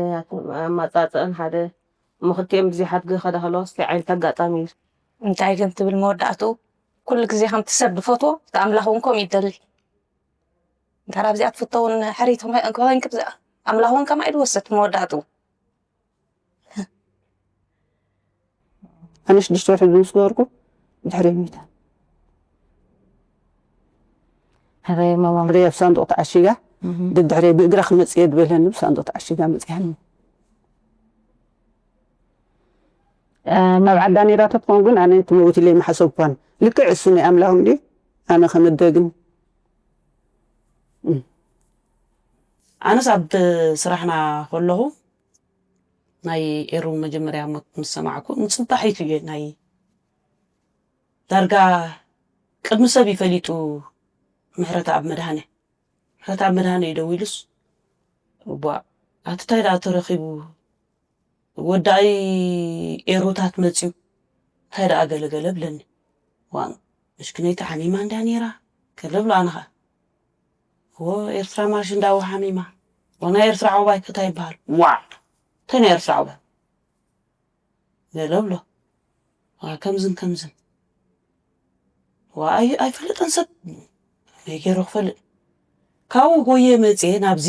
ኣማጻጽኣን ሓደ፣ እሞ ክልቲኦም ብዘይ ሓድጊ ከዳ ከለዋ፣ እንታይ ዓይነት ኣጋጣሚ እዩ? እንታይ ግን ትብል መወዳእትኡ፣ ኩሉ ግዜ ከምቲ ሰብ ዝፈትዎ፣ እቲ ኣምላኽ እውን ከምኡ ይደሊ። እንተ ኣብዚኣ ትፍተውን ሕርይቲ ክኾይንኪ፣ ብዚኣ ኣምላኽ እውን ከምኣ ኢሉ ወሰድ መወዳእትኡ። ኣነ ሽዱሽተ ወርሒ ምስ ነበርኩ ድሕሪ ሚታ። ሕራይ ማማ። ሕራይ ኣብ ሳንዱቕ ተዓሺጋ፣ እህ። ድድሕሪ ብእግራ ክመጽእ እየ ዝበለኒ፣ ብሳንዱቕ ተዓሺጋ መጺኣኒ። እ፣ ናብ ዓዳ ነይራ ተትኾን ግን ኣነ ትመውት ኢለ ኣይምሓሰብኳን። ልክዕ እሱ ናይ ኣምላኽ እንድዩ፣ ኣነ ከመደ ግን። እም። ኣነስ ኣብ ስራሕና ከለኹ ናይ ኤሩ መጀመርያ ሞት ምስ ሰማዕኩ፣ ንጽባሒቱ እየ ናይ ዳርጋ ቅድሚ ሰብ እዩ ፈሊጡ ምሕረተኣብ መድሃኔ። ምሕረተኣብ መድሃኔ እዩ ደዊሉስ፣ "እቧ፣ ኣቲ እንታይ ደኣ ተረኺቡ? ወዳኢ ኤሩታት መጺኡ፣ እንታይ ደኣ ገለገለ?" ብለኒ። "ዋእ፣ ምሽክነይቲ ሓሚማ እንድያ ነይራ?" ገለ እብሎ ኣነ ኸኣ። "እዎ፣ ኤርትራ ማርሽ እንዳዋ ሓሚማ። እዎ፣ ናይ ኤርትራ ዕቑባይ ከ እንታይ ይበሃል? ዋእ፣ እንታይ ናይ ኤርትራ ዕቑባይ?" ገለ እብሎ። "ዋ፣ ከምዝን ከምዝን። ዋ፣ ኣይ-፣ ኣይፈለጠን ሰብ። ከመይ ገይሩ ክፈልጥ?" ካብኡ ጎየ መጽየ ናብዚ።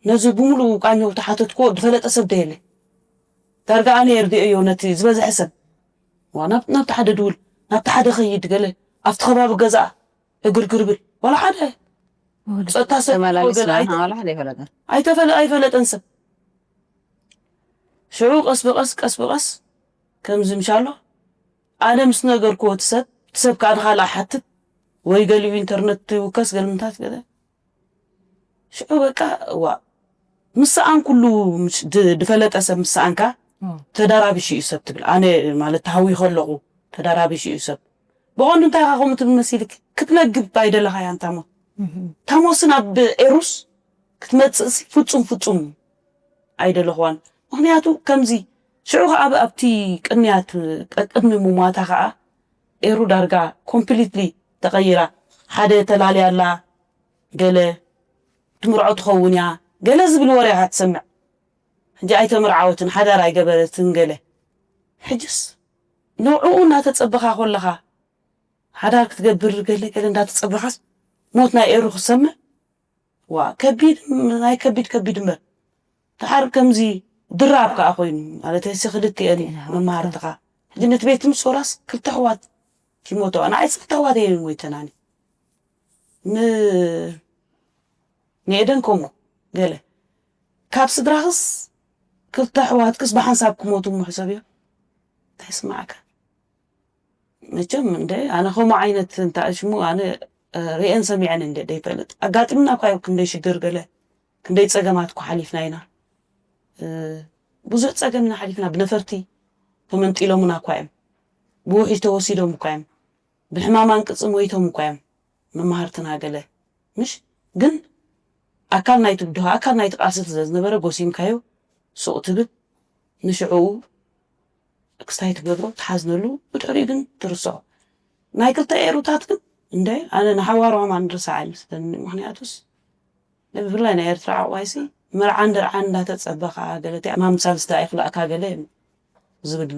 ነዚ ብምሉእ ቃኘው ተሓተትክዎ፣ ዝፈለጠ ሰብ ደየለ። ዳርጋ ኣነ የርድኦዮ ነቲ ዝበዝሐ ሰብ። ዋ፣ ናብ፣ ናብቲ ሓደ ድውል፣ ናብቲ ሓደ ኸይድ፣ ገለ ኣብቲ ከባቢ ገዛኣ እግርግር ብል። ዋላ ሓደ ወዲ ጸጥታ ሰብ ተመላሊስና፣ ገለ ኣይተ-፣ ዋላ ሓደ ኣይፈለጠን። ኣይተፈለ-፣ ኣይፈለጠን ሰብ። ሽዑ ቀስ ብቐስ፣ ቀስ ብቐስ ከምዚ ምሻሎ፣ ኣነ ምስ ነገርክዎ እቲ ሰብ፣ እቲ ሰብ ከኣ ንኻልእ ሓትት፣ ወይ ገሊኡ ኢንተርነት ይውከስ፣ ገለ ምንታት ገለ። ሽዑ በቃ፣ ዋ፣ ምስ ሰኣን ኩሉ ምስ ድ-፣ ድፈለጠ ሰብ ምስ ሰኣንካ፣ እም። ተዳራቢሹ እዩ ሰብ ትብል። ኣነ ማለት ተሃዊኸ ኣለኹ፣ ተዳራቢሹ እዩ ሰብ። ብቐንዱ እንታይ ኢኻ ከምኡ ትብል መሲልክ? ክትመግብ ኣይደለኻያን ታሞ። እም። ታሞስን ኣብ ኤሩስ ክትመጽእሲ ፍጹም፣ ፍጹም ኣይደለኽዋን። ምኽንያቱ ከምዚ፣ ሽዑ ኸኣ ኣብ-፣ ኣብቲ ቅንያት፣ ቅ-፣ ቅድሚ ምሟታ ኸኣ ኤሩ ዳርጋ ኮምፕሊትሊ ተቐይራ። ሓደ ተላልያ ኣላ፣ ገለ ትምርዖ ትኸውን እያ፣ ገለ ዝብል ወረ ኢኻ ትሰምዕ። ሕጂ ኣይተመርዓወትን፣ ሓዳር ኣይገበረትን ገለ። ሕጅስ ንዕኡ እናተጸበኻ ኮለኻ፣ ሓዳር ክትገብር ገለ ገለ እንዳተጸበኻስ፣ ሞት ናይ ኤሩ ክትሰምዕ፣ ዋ፣ ከቢድ፣ ናይ ከቢድ ከቢድ እምበር። ደሓር ከምዚ ድራብ ከኣ ኮይኑ፣ ማለት፣ እዚ ክልቲኤን መማህርትኻ። ሕጂ ነቲ ቤት ምስ ወራስ ክልተ ኣሕዋት ይሞተዋ። ንዓይ ክልተ ኣሕዋት እየን ሞይተናኒ። ን-፣ ንኤደን ከምኡ ገለ። ካብ ስድራኽስ ክልተ ኣሕዋትክስ ብሓንሳብ ክሞቱ እሞ ሕሰብዮ። እንታይ ይስማዓካ? መቸም እንደ ኣነ ከምኡ ዓይነት እንታይ ሽሙ ኣነ፣ እ፣ ርእየን ሰሚዐን እንደ ደይፈልጥ። ኣጋጢምና እኳ እዩ ክንደይ ሽግር ገለ፣ ክንደይ ጸገማት እኳ ሓሊፍና ኢና። እ፣ ብዙሕ ጸገም ኢና ሓሊፍና። ብነፈርቲ ተመንጢሎምና እኳ እዮም። ብውሕጅ ተወሲዶም እኳ እዮም። ብሕማም ኣንቅጺ ሞይቶም እኳ እዮም። መማህርትና ገለ። ምሽ? ግን ኣካል ናይቲ ብድሆ፣ ኣካል ናይቲ ቃልሲ ስለ ዝነበረ ጎሲምካዮ ሱቕ ትብል፣ ንሽዕኡ ክስታይ ትገብሮ፣ ትሓዝነሉ፣ ብድሕሪኡ ግን ትርስዖ። ናይ ክልተ ኤሩታት ግን፣ እንደ ኣነ ንሓዋሩ ከማን ንርሳዕ ኣይመስለኒ። ምኽንያቱስ፣ ብፍላይ ናይ ኤርትራ ዕቋይሲ፣ መርዓን ደርዓን እንዳተጸበኻ፣ ገለ እቲ ሕማም ሳልስቲ ኣይኽላእካ ገለ ዝብል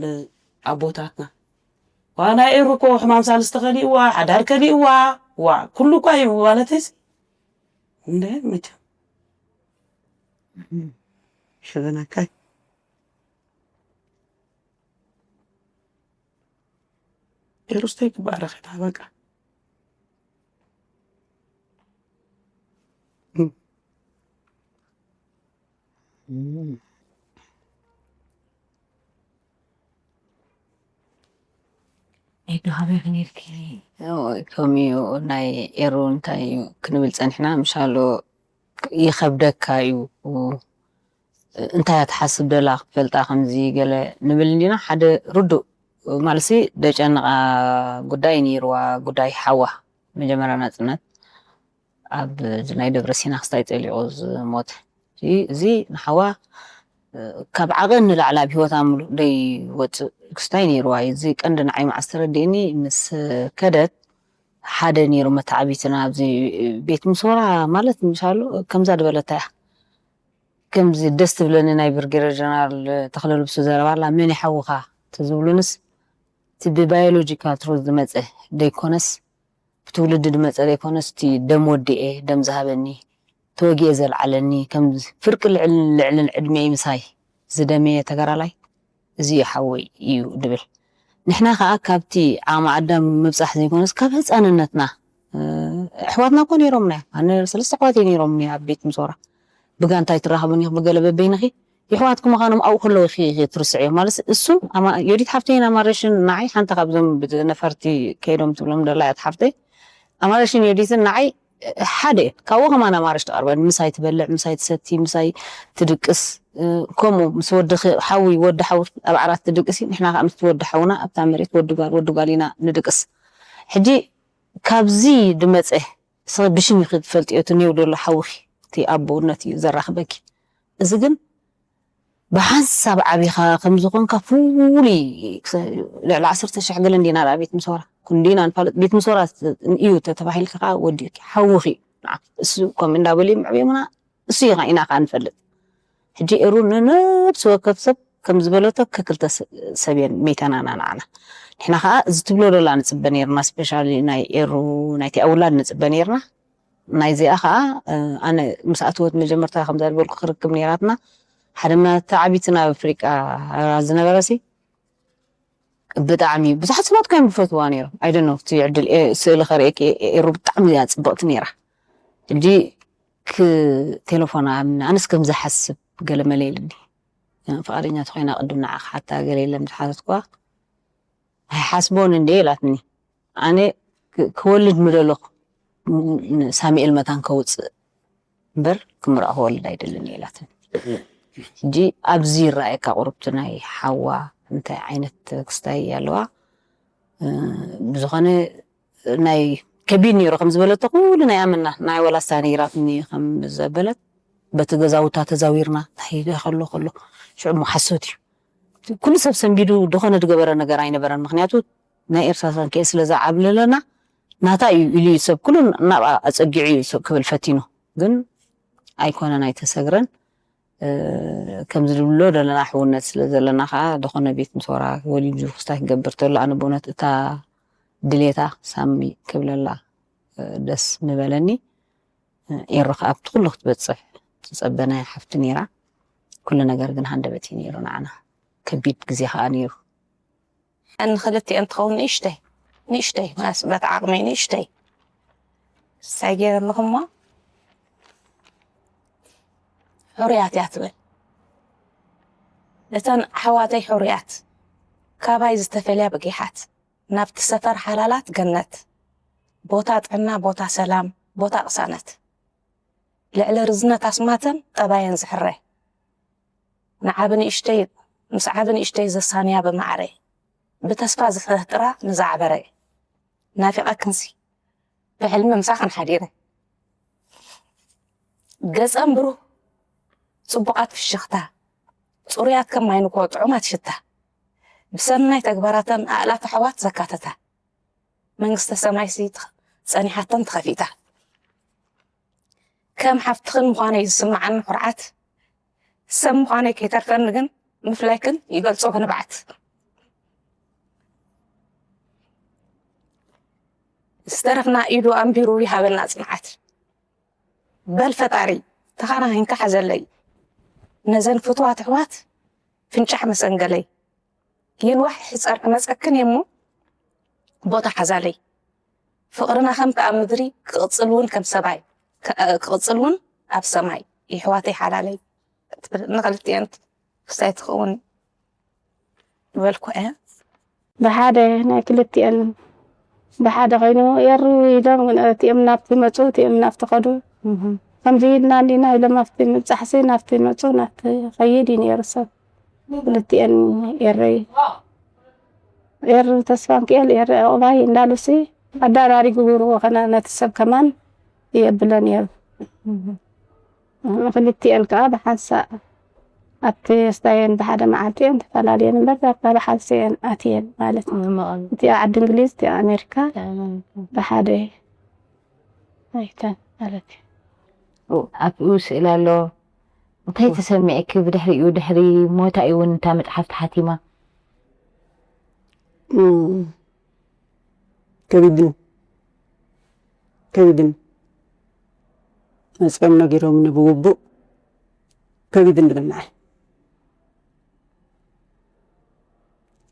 ኣቦታትና። ዋ፣ ናይ ኤሩ እኮ ሕማም ሳልስቲ ከሊእዋ፣ ሓዳር ከሊእዋ፣ ዋ፣ ኩሉ እኳ እዩ ማለተይሲ። እንደ መቸም። ሽግናካይ። ኤሩስተይ ክባረኸታ በቃ። እም። እም። ዶ ሃበይ ክነልኪ ከምኡ እዩ። ናይ ኤሩ እንታይ እዩ ክንብል ጸኒሕና፣ ምሻሎ ይኸብደካ እዩ። እንታይ እያ ትሓስብ ደላ ክትፈልጣ ከምዚ ገለ ንብል እንዲና። ሓደ ርዱእ ማለሲ ደጨንቓ ጉዳይ ነይርዋ፣ ጉዳይ ሓዋ መጀመርያ ናጽነት ኣብ ናይ ደብረ ሲና ክስታይ ጸሊቑ ዝሞተ። እዚ ንሓዋ ካብ ዓቐን ንላዕሊ ኣብ ህይወታ ምሉእ ደይወፅእ ክስታይ ነይርዋ እዩ። እዚ ቀንዲ ንዓይ መዓስ ተረዲእኒ፣ ምስ ከደት ሓደ ነይሩ መተዓቢትና ኣብዚ ቤት ምስወራ ማለት ምሻሉ ከምዛ ዝበለታ እያ። ከምዚ ደስ ትብለኒ ናይ ብርጌደር ጀነራል ተኽለ ልብሱ ዘረባ ኣላ፣ መን ይሓውኻ ተዝብሉንስ እቲ ብባዮሎጂካል ትሩዝ ዝመፀ ደይኮነስ ብትውልዲ ዝመፀ ዘይኮነስ እቲ ደም ወዲኤ ደም ዝሃበኒ ተወጊኤ ዘልዓለኒ ከም ፍርቂ ልዕልን ልዕልን ዕድሜይ ምሳይ ዝደመየ ተጋራላይ እዚ ሓወይ እዩ ድብል። ንሕና ከዓ ካብቲ ዓቕሚ ኣዳም ምብፃሕ ዘይኮነስ ካብ ህፃንነትና ኣሕዋትና እኮ ነይሮምና እዮም። ኣነ ሰለስተ ኣሕዋት ነይሮምኒ ኣብ ቤት ምሶራ ብጋንታ ኣይትራኸቡን ኢኹ ብገለ በበይንኺ ይሕዋትኪ ምዃኖም ኣብኡ ከለዉ ኢኺ ትርስዕዮ ማለት እሱ ዮዲት ሓፍተይን ኣማረሽን ንዓይ ሓንቲ ካብዞም ነፈርቲ ከይዶም ትብሎም ደላ እያ ሓፍተይ ኣማረሽን ዮዲትን ንዓይ ሓደ ካብኡ ከማን ኣማረሽ ትቐርበኒ ምሳይ ትበልዕ ምሳይ ትሰቲ ምሳይ ትድቅስ ከምኡ ምስ ወዲ ሓዊ ወዲ ሓዊ ኣብ ዓራት ትድቅስ ንሕና ከዓ ምስ ወዲ ሓውና ኣብታ መሬት ወዲ ጓል ወዲ ጓል ኢና ንድቅስ ሕጂ ካብዚ ድመፀ ብሽም እዩ ክትፈልጥዮ እቲ ኔው ደሎ ሓውኺ እቲ ኣቦነት እዩ ዘራኽበኪ እዚ ግን ብሓንሳብ ዓቢኻ ከም ዝኾንካ ፍሉይ ልዕሊ ዓሰርተ ሽሕ ገለ እንዲና ዳ ቤት ምሶራ ክንዲና ንፋለጥ ቤት ምሶራ እዩ ተተባሂልካ ከዓ ወዲኡኪ ሓውኺ እሱ ከም እንዳበሉ ምዕብዮምና እሱ ኢኻ ኢና ከዓ ንፈልጥ ሕጂ ኤሩ ንነብሲ ወከፍ ሰብ ከም ዝበለቶ ከክልተ ሰብ እየን ሜተናና ንዓና ንሕና ከዓ እዚ ትብሎ ዶላ ንፅበ ነርና ስፔሻሊ ናይ ኤሩ ናይቲ ኣውላድ ንፅበ ነርና ናይዚኣ ከዓ ኣነ ምስ ኣትወት መጀመርታ ከምዛ ዝበልኩ ክርክብ ነይራትና ሓደ መተዓቢትን ኣብ ኣፍሪቃ ዝነበረ ሲ ብጣዕሚ ብዙሓት ሰባት ኮይም ዝፈትዋ ነይሮም ኣይደኖ እቲ ዕድል ስእሊ ከርእየኪ ኤሩ ብጣዕሚ እያ ፅብቕቲ ነይራ ሕጂ ቴሌፎን ኣምኒ ኣነስ ከም ዝሓስብ ገለ መለ ኢልኒ ፍቃደኛ ተኮይና ቅድም ንዓ ክሓታ ገለ የለን ዝሓተትኳ ኣይሓስቦን እንደ ኢላትኒ ኣነ ክወልድ ምደለኹ ሳሙኤል መታን ከውፅእ እምበር ክምርዖ ክወልድ ኣይደልን ኢላትኒ ሕጂ ኣብዚ ይረኣየካ ቁርብቲ ናይ ሓዋ እንታይ ዓይነት ክስታይ ኣለዋ ብዝኾነ ናይ ከቢድ ነይሩ ከም ዝበለቶ ኩሉ ናይ ኣመና ናይ ወላስታ ነይራትኒ ከም ዘበለት በቲ ገዛውታ ተዛዊርና እንታይ ከሎ ከሎ ሽዑ ሓሶት እዩ ኩሉ ሰብ ሰንቢዱ ዝኾነ ዝገበረ ነገር ኣይነበረን ምክንያቱ ናይ ኤርትራ ሳንኪኤ ስለ ዝዓብለለና ናታ እዩ ኢሉ እዩ ሰብ ኩሉ ናብኣ ኣፀጊዑ እዩ ክብል ፈቲኑ ግን ኣይኮነን ኣይተሰግረን ከምዚ ዝብሎ ዘለና ሕውነት ስለ ዘለና ከዓ ዝኾነ ቤት ምሶራ ወሊዱ ክስታይ ክገብር ተሎ ኣነ ብእውነት እታ ድሌታ ሳሚ ክብለላ ደስ ምበለኒ ኤሩ ከዓ ኣብቲ ኩሉ ክትበፅሕ ትፀበናያ ሓፍቲ ነይራ ኩሉ ነገር ግን ሃንደበት እዩ ነይሩ ንዓና ከቢድ ግዜ ከዓ ነይሩ ንክልቲኤን ትኸውን ንእሽተይ ንእሽተይ ማለት በቲ ዓቕመይ ንእሽተይ እንታይ ገይረ ኣለኹ እሞ ሕሩያት እያ ትብል እተን ኣሕዋተይ ሕሩያት ካባይ ዝተፈልያ በጊሓት ናብቲ ሰፈር ሓላላት ገነት ቦታ ጥዕና ቦታ ሰላም ቦታ ቅሳነት ልዕሊ ርዝነት ኣስማተን ጠባየን ዝሕረ ንዓቢ ንእሽተይ ምስ ዓቢ ንእሽተይ ዘሳንያ ብማዕረ ብተስፋ ዝፈጥራ ንዛዕበረ ናፊቐክንሲ ብሕልሚ ምሳኽን ሓዲረ ገጸን ብሩህ ጽቡቓት ፍሽኽታ ጽሩያት ከም ማይ ንኮ ጥዑማት ሽታ ብሰናይ ተግባራተን ኣእላፍ ኣሕዋት ዘካተታ መንግስተ ሰማይሲ ጸኒሓተን ተኸፊታ ከም ሓፍትኽን ምዃነይ ዝስምዓኒ ኩርዓት ሰብ ምዃነይ ከይተርፈኒ ግን ምፍላይክን ይገልጾ ብንብዓት ዝተረፍና ኢዱ ኣንቢሩ ይሃበና ጽንዓት በል ፈጣሪ ተኻናኺንካ ሓዘለይ ነዘን ፍትዋት ኣሕዋት ፍንጫሕ መሰንገለይ የንዋሕ ሕፀር ክመፀክን የሞ ቦታ ሓዛለይ ፍቕርና ከም ከዓ ምድሪ ክቕፅል እውን ከም ሰብኣይ ክቕፅል እውን ኣብ ሰማይ ይሕዋተይ ሓላለይ ንክልቲአን ክስታይ ትኸውን ዝበልኩ እየ ብሓደ ናይ ክልቲኤን ብሓደ ኮይኑ ኤሩ ኢሎም፣ ግን እቲኦም ናብቲ መፁ፣ እቲኦም ናብቲ ከዱ። ከምዚ ኢልና እንዲና ኢሎም ኣብቲ ምብፃሕሲ ናብቲ መፁ፣ ናብቲ ኸይድ እዩ ነይሩ ሰብ። ክልቲኤን ኤረይ ኤሩ ተስፋንኪኤል ኤረ ዕቑባይ እንዳሉሲ ኣዳራሪ ግብርዎ ከና ነቲ ሰብ ከማን የብለን ነይሩ። ክልቲኤን ከዓ ብሓንሳእ ኣብቲ ስታየን ብሓደ መዓልቲ እየን ተፈላለየን እምበር፣ ዳርጋ ብሓንሳእ እየን ኣትየን ማለት እዩ። እቲኣ ዓዲ እንግሊዝ፣ እቲኣ ኣሜሪካ ብሓደ ኣይተን ማለት እዩ። ኣብኡ ስእሊ ኣሎ። እንታይ ተሰሚዕኪ ብድሕሪኡ፣ ድሕሪ ሞታ እዩ እውን እታ መፅሓፍ ተሓቲማ? ከቢድኒ ከቢድኒ መፅኦም ነጊሮምኒ ብግቡእ ከቢድኒ ግን ንዓይ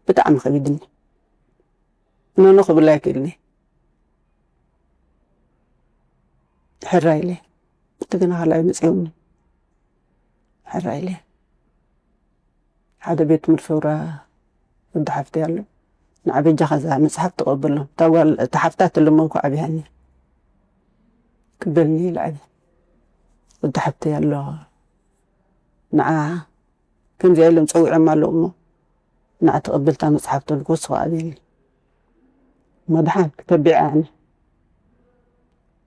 ብጣዕሚ ከቢድኒ። ኖኖ ክብል ኣይክእልኒ። ሕራይ ኢለ እቲ ግና ካልኣይ መፅኦምኒ። ሕራይ ኢለ ሓደ ቤት ትምህርቲ ሰውራ ወዲ ሓፍተይ ኣሎ። ንዓ በጃኻ እዛ መፅሓፍ ተቐበሎም፣ እታ ጓል እታ ሓፍታ ትልመንኩ ኣብያኒ ቅበልኒ ኢለ ኣብያ ወዲ ሓፍተይ ኣሎ። ንዓ ከምዚኣ ኢሎም ፀዊዖም ኣለዉ እሞ ንዓ ተቐበልታ መፅሓፍ ተልኮ ስኸ ኣብየኒ። መድሓን ክተቢዐ ኣነ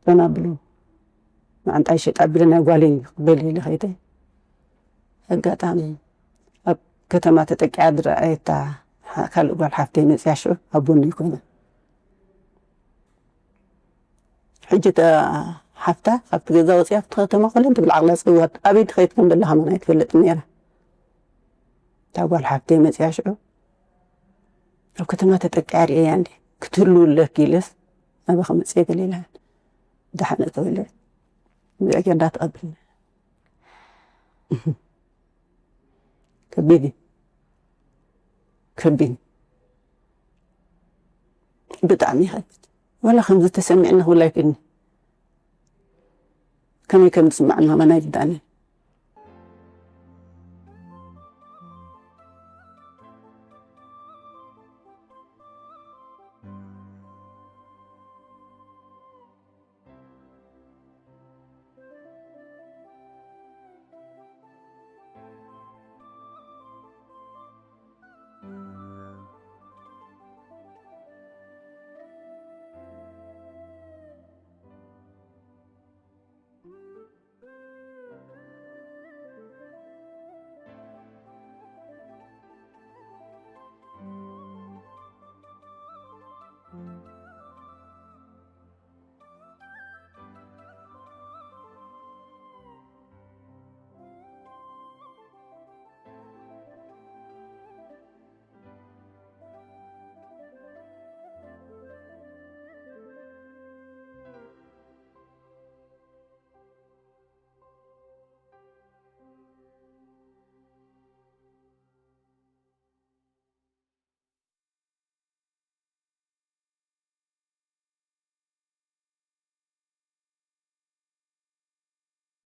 ፈና ብሉ መዓንጣይ ሸጥ ኣቢለ ናይ ጓለይ ክበል ኢለ ከይደ። ኣጋጣሚ ኣብ ከተማ ተጠቂዓ ዝረኣየታ ካልእ ጓል ሓፍተይ መፅያ ሽዑ ኣብ ጎኒ ኮይና ሕጂ እታ ሓፍታ ካብቲ ገዛ ወፂኣ ኣብቲ ከተማ ኮለን ትብል ዓቕላ ፅዋት ኣበይ ትኸይድ ከም ዘላ ከማን ኣይትፈልጥን ነይራ። እታ ጓል ሓፍተይ መፅያ ሽዑ ኣብ ከተማ ተጠቂዓ ርእያ እንዲ ክትህሉ ኣለኪ ኢለስ ናባኺ መፅየ ገለ ኢላ ደሓነ ተበለ ብዕጌ እንዳትቐብል ከቢድ እዩ። ከቢድ ብጣዕሚ ይኸብድ። ወላ ከምዚ ተሰሚዕኒ ክብል ኣይክእልኒ። ከመይ ከም ዝስማዕ ንኸመን ኣይርዳእኒ።